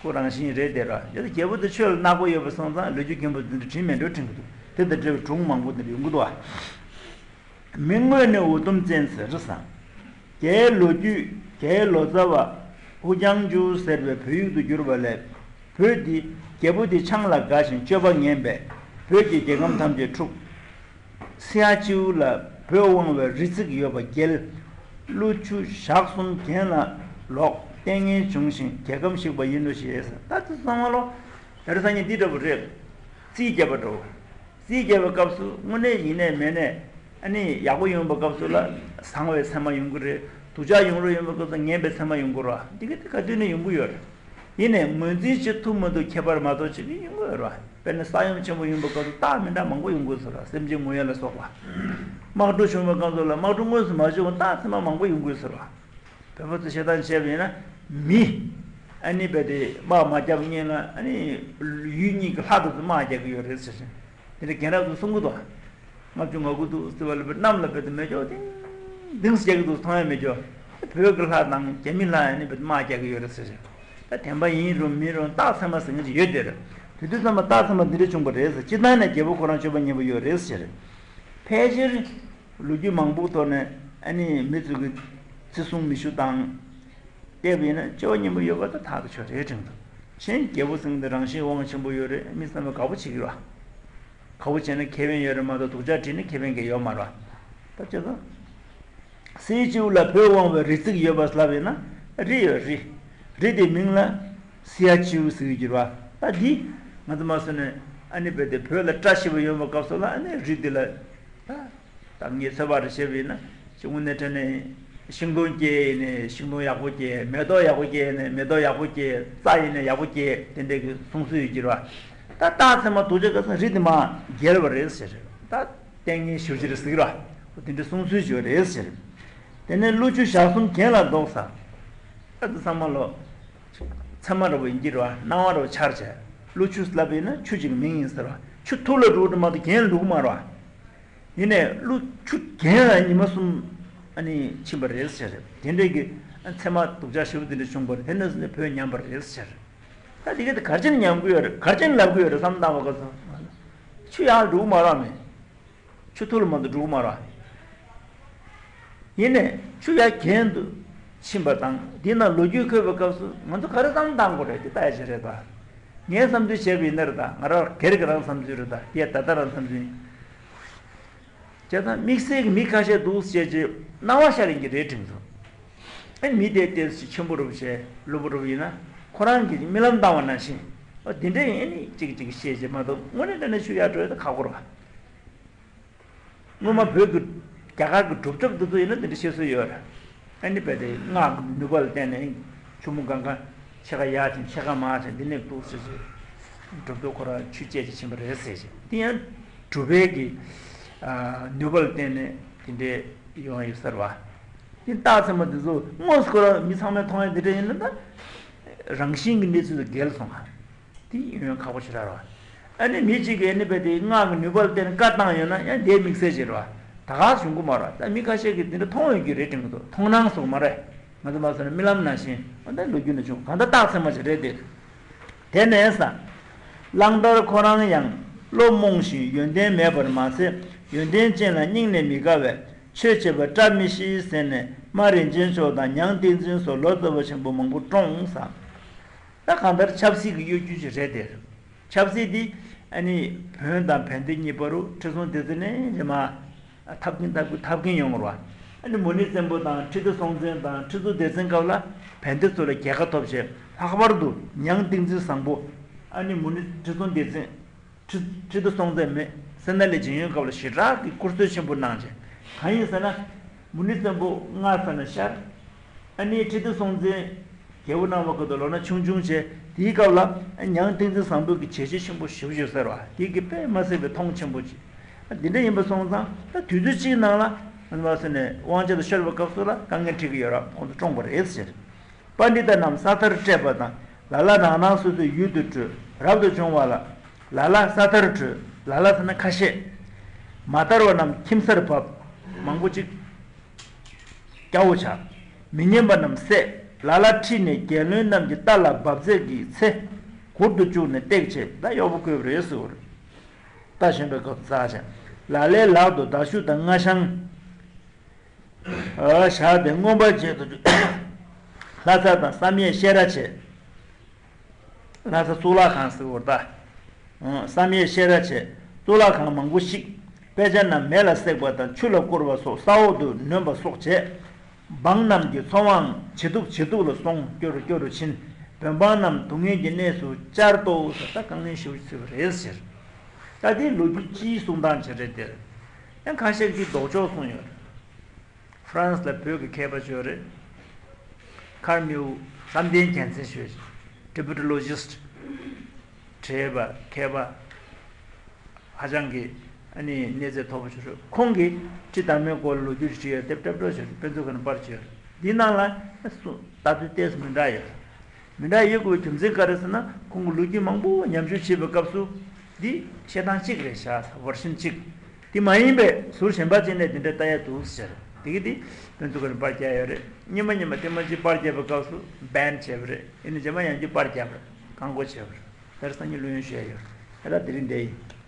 ཁོ་རང་བཞིན་རེད་དེ་ར། ཡ་ད་རྒྱལ་པོ་དེ་ཆོས་ལ་གནག་པོ་ཡོད་པ་སོང་ཙང་ལོ་རྒྱུས་རྒན་པོ་འདི་འདྲ་དྲན་མེད་འགྲོ་དྲན་གི་འདུག། དེ་དང་འབྲེལ་བའི་སྒྲུང་མང་པོ་འདི་འདྲ་ཡོང་གི་འདུག་ཨ། མི་དངོས་ནི་འུ་དུམ་བཙན་ཟེར་བསམ། རྒྱའི་ལོ་རྒྱུས། རྒྱའི་ལོ་ཙཱ་བ་ཧུ་ཅང་ཅུའུ་ཟེར་བའི་བོད་ཡིག་ཏུ་བསྒྱུར་བ་ལས། བོད་འདི་རྒྱལ་པོ་འདི་ཆང་ལ་དགའ་ཞིང་སྤྱོད་པ་ངན་པས་བོད་ཀྱི་རྒྱལ་ཁམས་ཐམས་ཅད་འཁྲུགས། སི་ཡ་ཅིའུ་ལ་བོད་དབང་བའི་རི་བརྩིགས་ཡོད་པ་བརྒྱལ། ཀླུ་ཆུ་ཞག་གསུམ་གྱེན་ལ་ལོག་ལྟས་ངན་བྱུང་ཞིང་རྒྱལ་ཁམས་ཞིག་པ་ཡིན་ནོ་ཞེས། ད་དེ་ཚང་མ་ལོ་དེར་སང་ཉིན་འདི་འདྲ་པོ་རེད། རྩིས་རྒྱབ་པ་འགྲོ། རྩིས་རྒྱབ་པའི་སྐབས་སུ་དངོས་གནས་ཡིན་ནས་མིན་ནས་ཨ་ནི་ཡག་པོ་ཡོང་བའི་སྐབས་སུ་ལ་བཟང་བའི་མཚན་མ་ཡོང་གི་རེད། སྡུག་ཅག་ཡོང་རོགས་ཡོང་བའི་སྐབས་སུ་ངན་པའི་མཚན་མ་ཡོང་གི་རེད། འདི་ག་དེ་ག་དུས་ནས་ཡོང་གི་ཡོད་རེད། ཡིན་ནས་ངོས་འཛིན་བྱེད་ཐུབ་མི་ཐུབ་ཁྱད་པར་མ་གཏོགས་བྱེད་ཀྱི་ཡོང་གི་ཡོད་རེད། དཔེར་ན་ས་ཡོམ་ཆེན་པོ་ཡོང་བའི་སྐབས་སུ་རྟགས་མི་འདྲ་མང་པོ་ཡོང་གི་ཡོད་ས་རེད། སེམས་ཅན་ངུ་ཡ་ལ་སོགས་པ། དམག་འཁྲུག་བྱུང་བའི་སྐབས་སུ་ལ་དམག་འཁྲུག་དངོས་སུ་མ་བྱུང་བ་རྟགས་མཚན་མ་མང་པོ་ཡོང་གི་ཡོད་ས་རེད། བོད་པ་ཚོས་བཤད་སྟངས་བྱས་པ་ཡིན་ན། མི་ཨ་ནི་རྦད་དེ་དམག་མ་རྒྱབ་སྔོན་ལ་ཨ་ནི་ཡུལ་གཉིས་ཀྱི་ལྷ་དེ་ཚོ་དམག་རྒྱག་གི་ཡོད་རེད་ཟེར་ཞིང་། དེ་འདྲ་རྒན་རབས་ཚོས་གསུང་གི་འདུག། ལྔ་བཅུ་ང་དགུ་འདུག་ཟེར་བ་ལ་རྦད་གནམ་ལ་རྦད་དེ་མེ་སྒྱོགས་ལྡིང་ལྡིང་ཟེར་རྒྱག་གི་འདུག། མཐོང་ཡ་མེད་ཀྱོ། བོད་ཀྱི་ལྷ་དང་རྒྱ་མི་ལྷ་ཨ་ནི་རྦད་དེ་དམག་རྒྱག་གི་ཡོད་རེད་ཟེར་ཞིང་། ད་བདེན་པ་ཡིན་རུང་མིན་རུང་རྟགས་མཚན་མ་ཟེར་མཁན་ཅིག་ཡོད་དེ་རེད། དེ་དུས་ཙམ་པ་རྟགས་མཚན་མ་འདི་འདྲ་བྱུང་བ་རེད་ཟེར། སྤྱིར་བཏང་ནས་རྒྱལ་པོ་ཁོ་རང་སྤྱོད་པ་ངན་པ་ཡོད་རེད་ཟེར། ཕལ་ཆེར་ལོ་རྒྱུས་མང་པོའི་ཐོག་ནས་ཨ་ནི་མི་ཚོ་གི་བརྩི་སྲུང་མི་ཞུ་དང་། བལྟས་པ་ཡིན་ན་སྤྱོད་པ་ངན་པ་ཡོད་པ་ད་ཐག་ཆོད་རེད་དྲན་འདུག། ཕྱིན་རྒྱལ་པོ་ཟེར་མཁན་དེ་རང་བཞིན་དབང་ཆེན་པོ་ཡོད་རེད། མི་བསམ་པ་དགའ་པོ་བྱེད་ཀྱི་རེད། དགའ་པོ་བྱས་ན་ཁེ་ཕན་ཡོད་རེད་མ་གཏོགས་སྡུག་ཅག་བྲིས་ན་ཁེ་ཕན་གང་ཡོད་མ་རེད། ད་ཅི་ཙང་། སི་ཡ་ཅིའུ་ལ་བོད་དབང་བའི་རི་བརྩིགས་ཡོད་པ་ལབ་ཡོད་ན་རི་ཡོད་རི། རི་དེའི་མིང་ལ་སི་ཡ་ཅིའུ་ཟེར་གྱི་ཡོད་རེད་པ། ད་འདི་ང་ཚོ་མ་སོ་ནས་ཨ་ནི་རྦད་དེ་བོད་ལ་བཀྲ་ཤིས་པ་ཡོང་བའི་སྐབས་སུ་ལ་ཨ་ནི་རི་འདི་ལ་ད་ད་ངས་ཚོད་དཔག་རེ་བྱས་པ་ཡིན་ན་ཅིག་དངོས་གནས་དྲང་གནས་ཤིང་སྡོང་སྐྱེས་ནས་ཤིང་སྡོང་ཡག་པོ་སྐྱེས། མེ་ཏོག་ཡག་པོ་སྐྱེས་ནས་མེ་ཏོག་ཡག་པོ་སྐྱེས། རྩྭ་ཡིན་ན་ཡག་པོ་སྐྱེས། དེ་འདྲའི་གི་གསུང་སྲོལ་ཡོད་ཀྱི་རེད་པ། ད་རྟགས་མཚན་མ་སྡུག་ཅག་ག་ཚང་རི་འདི་མར་བརྒྱལ་བ་རེད་ཟེར། ད་ལྟས་ངན་ཞེ་པོ་ཅིག་རེད་ཟེར་གྱི་རེད་པ། དེ་འདྲའི་གསུང་སྲོལ་ཅིག་ཡོད་རེད་ཟེར། དེ་ནས་ཀླུ་ཆུ་ཞག་གསུམ་གྱེན་ལ་ལྡོག་ས། ད་དེ་ཚང་མ་ལོ་མཚན་མ་འདྲ་པོ་ཡིན་གྱི་རེད་པ། སྣང་བ་འདྲ་པོ་འཆར་བྱས། ཀླུ་ཆུ་ལབ་པ་ཡིན་ན་ཆུ་གཅིག་གི་མིང་ཡིན་ཟེར་བ། ཆུ་ཐུར་ལ་འགྲོ་གི་མ་གཏོགས་གྱེན་ལ་འགྲོ་གི་མ་རེད་པ། ཡིན་ནའི་ཀླུ་ཆུ་གྱེན་ལ་ཉི་མ་གསུམ་ཨ་ནི་ཕྱིན་པ་རེད་ཟེར། དེ་འདྲའི་གི་མཚན་མ་སྡུག་ཅག་ཞེ་པོ་དེ་འདྲ་བྱུང་བ་རེད། དེ་ནས་བཟུང་ནས་བོད་ཉམས་པ་རེད་ཟེར། ད་དེ་ག་དེ་ག་རེ་བྱས་ནས་ཉམས་ཀྱི་ཡོད་རེད། ག་རེ་བྱས་ནས་ལབ་ཀྱི་ཡོད་རེད་བསམ་བློ་བཏང་བ་ག་ཚོད། ཆུ་ཡར་འགྲོ་གི་མ་རེད་པ། མི་ཆུ་ཐུར་ལ་མ་གཏོགས་འགྲོ་གི་མ་རེད་པ། ཡིན་ནའི་ཆུ་ཡར་གྱེན་དུ་ཕྱིན་པ་དང་འདི་ན་ལོ་རྒྱུས་འཁོད་པའི་སྐབས་སུ་ང་ཚོ་ག་རེ་བསམ་བློ་བཏང་དགོས་རེད། དེ་ལྟ་ཡ་ཅིག་རེད་ད། ངའི་བསམ་ཚུལ་བྱས་པ་ཡིན་ན་རེད་ད། ང་རང་སྒེར་གྱི་རང་བསམ་ཚུལ་རེད་ད། དེ་ད་ལྟ་རང་བསམ་ཚུལ་ཡིན། བྱས་ཙང་དམིགས་བསལ་གྱི་མི་ཁ་ཤས་འདུག་ཟེར་བྱས་སྣང་བ་ཤར་ཡིན་གྱི་རེད་དྲན་སོང་། ཨ་ནི་མི་དེ་ཏོག་ཙམ་ཆེན་པོ་འདྲ་པོ་བྱས་སློབ་པོ་འདྲ་པོ་ཡིན་ན་ཁོ་རང་གིས་རྨི་ལམ་བཏང་བ་ནང་བཞིན། ཨ་དེ་འདྲ་ཡིན། ཨ་ནི་གཅིག་གཅིག་བཤད་བྱས་མ་གཏོགས་དངོས་གནས་དྲང་གནས་ཆུ་ཡར་འགྲོ་ཡ་ད་ཁག་པོ་རེད་པ། སྔོན་མ་བོད་ཀྱི་རྒྱ་གར་གྱི་གྲུབ་ཐོབ་འདི་ཚོ་ཡིན་ན་འདི་འདྲ་བཤད་སྲོལ་ཡོད་རེད། ཨ་ནི་རྦད་དེ་སྔགས་ཀྱི་ནུས་པ་ལ་བརྟེན་ནས་ཆུ་མོ་གང་ག་ཕྱེད་ཀ་ཡར་ཕྱིན་ཕྱེད་ཀ་མར་ཕྱིན་འདི་ནས་འདུག་ཟེར་ཟེར། གྲུབ་ཐོབ་ཁོ་རང་ཆུ་བཅད་ཅིག་ཕྱིན་པ་རེད་ཟེར་ཞིང་། འདི་ཡང་གྲུབ་པའི་གི་ཨ་ནུས་པ་ལ་བརྟེན་ནས་དེ་འདྲའི་ཡོང་ཡོད་ས་རེད་པ། འདི་རྟགས་མཚན་མ་འདི་ཚོ་དངོས་སུ་ཁོ་རང་མི་ཚང་མས་མཐོང་ཡ་འདི་འདྲ་ཡིན་ན་ད་རང་བཞིན་གྱི་གནས་ཚུལ་དང་འགལ་སོང་ང་། དེ་ཡོང་ཡ་ཁག་པོ་ཞེ་དྲག་རེད་པ། ཨ་ནི་མི་གཅིག་གིས་ཨ་ནི་རྦད་དེ་སྔགས་ཀྱི་ནུས་པ་ལ་བརྟེན་ནས་བཀའ་བཏང་ཡོད་ན་ཡང་དེ་དམིགས་བསལ་ཅིག་རེད་པ། ད་ག་བྱུང་གི་མ་རེད་པ། ད་མི་ཁ་ཤས་ཀྱིས་འདི་འདྲ་མཐོང་ཡོད་ཀྱི་རེད་དྲན་གྱི་འདུག། མཐོང་སྣང་སོགས་མ་རེད། ང་ཚོ་མ་སོང་ན་རྨི་ལམ་ནང་བཞིན། འོ་ད་ལོ་རྒྱུས་ནང་བྱུང་གང་ལྟར་རྟགས་མཚན་མ་ཞིག་རེད་དེ། དེ་ནས་ས། གླང་དར་ཁོ་རང་ཡང་ བློ་རྨོངས་ཤིང་ཡོན་ཏན་མེད་པར་མ་ཟད། ཡོན་ཏན་ཅན་ལ་སྙིང་ནས་མི་དགའ་བས། ཆོས་བྱེད་པར་བཀྲ་མི་ཤིས་ཟེར་ནས། རྨ་རིན་ཆེན་མཆོག་དང་ཉང་ཏིང་འཛིན་སོགས་ལོ་ཙཱ་བ་ཆེན་པོ་མང་པོ་བཀྲོངས་ས། ད་གང་ལྟར་ཆབ་སྲིད་ཀྱི་གཡོ་སྒྱུ་ཞིག་རེད་དེ། ཆབ་སྲིད་འདི་ཨ་ནི་བོན་དང་བན་དེ་གཉིས་བར་དུ་ཁྲི་སྲོང་ལྡེ་བཙན་ནས་རྗེས་མ་འཐབ་ཀྱིན་འཐབ་ཀྱིན་འཐབ་ཀྱིན་ཡོང་བ་རེད་བ། ཨ་ནི་མུ་ནེ་བཙན་པོ་དང་ཁྲི་ལྡེ་སྲོང་བཙན་དང་ཁྲི་སྲོང་ལྡེ་བཙན་སྐབས་ལ་བན་དེ་ཚོ་ལ་རྒྱལ་ཁ་ཐོབ་བྱས། ལྷག་པར་དུ་ཉང་ཏིང་འཛིན་བཟང་པོ། ཨ་ནི་མུ་ནེ་ཁྲི་སྲོང་ལྡེ་བཙན། ཁྲི་ཁྲི་ལྡེ་སྲོང་བཙན་མེད་སེ་ན་ལས་ཇེ་ཡོན་སྐབས་ལ་ཞེ་དྲག་གི་བཀུར་སྟོད་ཆེན་པོ་གནང་བྱས། གང་ཡིན་ཟེར་ན། མུ་ནེ་བཙན་པོ་སྔ་ས་ནས་ཤར། ཨ་ནི་ཁྲི་ལྡེ་སྲོང་བཙན་རྒྱལ་པོ་གནང་བ་སྐབས་དུ་ལོ་ན་ཆུང་ཆུང་བྱས། དེའི་སྐབས་ལ་ཉང་ཏིང་འཛིན་བཟང་པོ་གི་བྱས་རྗེས་ཆེན་པོ་ཞེ་པོ་ཅིག་ཡོད་ས་རེད་བ། དེ་གི་དཔེ་མ་སྲིད་པའི་མཐོང་ཆེན་པོ་ཅིག་འདི་འདྲ་ཡིན་པ་སོང་ཙང་ད་དུས་ཚོད་གཅིག་ནང་ལ་མ་ཟེར་ནས་དབང་ཆ་དུ་ཤོར་བའི་སྐབས་སུ་ལ་དཀའ་ངལ་འཕྲད་ཀྱི་ཡོད་ར། ཁོང་ཚོ་བཀྲོངས་པ་རེད་ཟེར། པཎྜི་ཏ་རྣམས་ས་མཐར་བསྐྲད་པ་དང་། ལ་ལ་རང་རང་སོ་སོའི་ཡུལ་དུ་བྲོས། རབ་ཏུ་བྱུང་བ་ལ། ལ་ལ་ས་མཐར་བྲོས། ལ་ལ་ཟེར་ན་ཁ་ཤས། མ་དར་བ་རྣམས་ཁྱིམ་སར་བབས། མང་པོ་ཅིག་སྐྱ་བོ་ཆགས། མི་སྙན་པ་རྣམས་བསད། ལ་ལ་ཁྲིད་ནས་རྒྱལ་བློན་རྣམས་ཀྱི་རྟ་ལ་འབབ་རྫས་ཀྱི་ཚེ། གུར་དུ་བཅུག་ནས་བཏེགས་བྱས། ད་གཡོག་པོ་བཀོལ་བ་རེད་ཟེར་བ་རེད། རྟ་ཞོན་པའི་སྐབས་སུ་འཛེགས་བྱས། ལ་ལའི་ལག་ཏུ་མདའ་གཞུ་དང་སྔ་ཤང་། བཞག་སྟེ་མངོན་པར་བྱེད་དུ་འཇུག་ལྷ་ས་དང་བསམ་ཡས་བཤས་ར་བྱས། ལྷ་ས་གཙུག་ལག་ཁང་ཟེར་བ་རེད་ད། བསམ་ཡས་བཤས་ར་བྱས། གཙུག་ལག་ཁང་མང་པོ་བཤིག་དཔེ་ཆ་རྣམས་མེ་ལ་བསྲེགས་པ་དང་ཆུ་ལ་བསྐོར་བ་སོགས་ས་འོག་ཏུ་ནོན་པ་སོགས་བྱས། འབངས་རྣམས་ཀྱི་འཚོ་བའང་ཇེ་སྡུག་ཇེ་སྡུག་ལ་སོང་། སྐྱོ་རུ་སྐྱོ་རུ་ཕྱིན། བོད་འབངས་རྣམས་སྡུག་བསྔལ་གྱི་གནས་སུ་བཅར་ཏོ་ཟེར། ད་དཀའ་ངལ་ཞེ་པོ་ཅིག་ཕོག་པ་རེད་ཟེར། ད་དེ་ལོ་རྒྱུས་སྤྱིའི་གསུང་སྟངས་ཅིག་རེད་དེ། ཡང་ཁ་ཤས་ཀྱིས་ལྡོག་ཕྱོགས་གསུངས་ཡོད་རེད། ཧྥ་རན་སི་ལ་བོད་ཀྱི་མཁས་པ་ཅིག་ཡོད་རེད། ཁར་མིའུ་བསམ་གཏན་རྒྱལ་མཚན་ཞུ་བ་ཅིག་ཊི་བེ་ཊོ་ལོ་ཇི་སི་ཊི། བགྲེས་པ་མཁས་པ་ཧ་ཅང་གི་ཨ་ནི་གནས་ཚད་མཐོ་པོ་ཞིག་རེད། ཁོང་གིས་ཁྲི་དར་མའི་སྐོར་ལ་ལོ་རྒྱུས་ཞིག་བྲིས་ཡོད། དེབ་སྐྲ་སྐྲ་ཞིག་རེད། དཔེ་མཛོད་ཁང་ནས་པར་བྱས་ཡོད་རེད། འདིའི་ནང་ལ་ལྟ་ཚུལ་ཏོག་ཙམ་མི་འདྲ་ཡོད་རེད། མི་འདྲ་ཡོད་དགོས་པའི་རྒྱུ་མཚན་ག་རེ་ཟེར་ན། ཁོང་གིས་ལོ་རྒྱུས་མང་པོ་ཉམས་ཞིབ་བྱེད་པའི་སྐབས་སུ། འདི་བཤད་སྟངས་གཅིག་རེད་ཤག་བར་ཤན་གཅིག་དེ་མ་ཡིན་པའི་ཟུར་གཞན་པ་ཅིག་ནས་དེ་འདྲ་ལྟ་ཡ་འདུག་ཟེར། དེ་གི་དེ་དཔེ་མཛོད་ཁང་ནས་པར་བརྒྱབ་ཡོད་རེད། སྔོན་མ་སྔོན་མ་ཐེངས་མ་གཅིག་པར་བརྒྱབ་པའི་སྐབས་སུ་བྷན་བྱས་པ་རེད། ཡིན་ནའི་རྗེས་མ་ཡང་བསྐྱར་པར་བརྒྱབ་པ་རེད། བཀག་འགོག་བྱས་པ་རེད། དེར་སང་ཉིན་ལོ་ཡོན་ཞུ་ཡ་ཡོད་རེད། ད་དེ་རིང་འདྲ་ཡིན།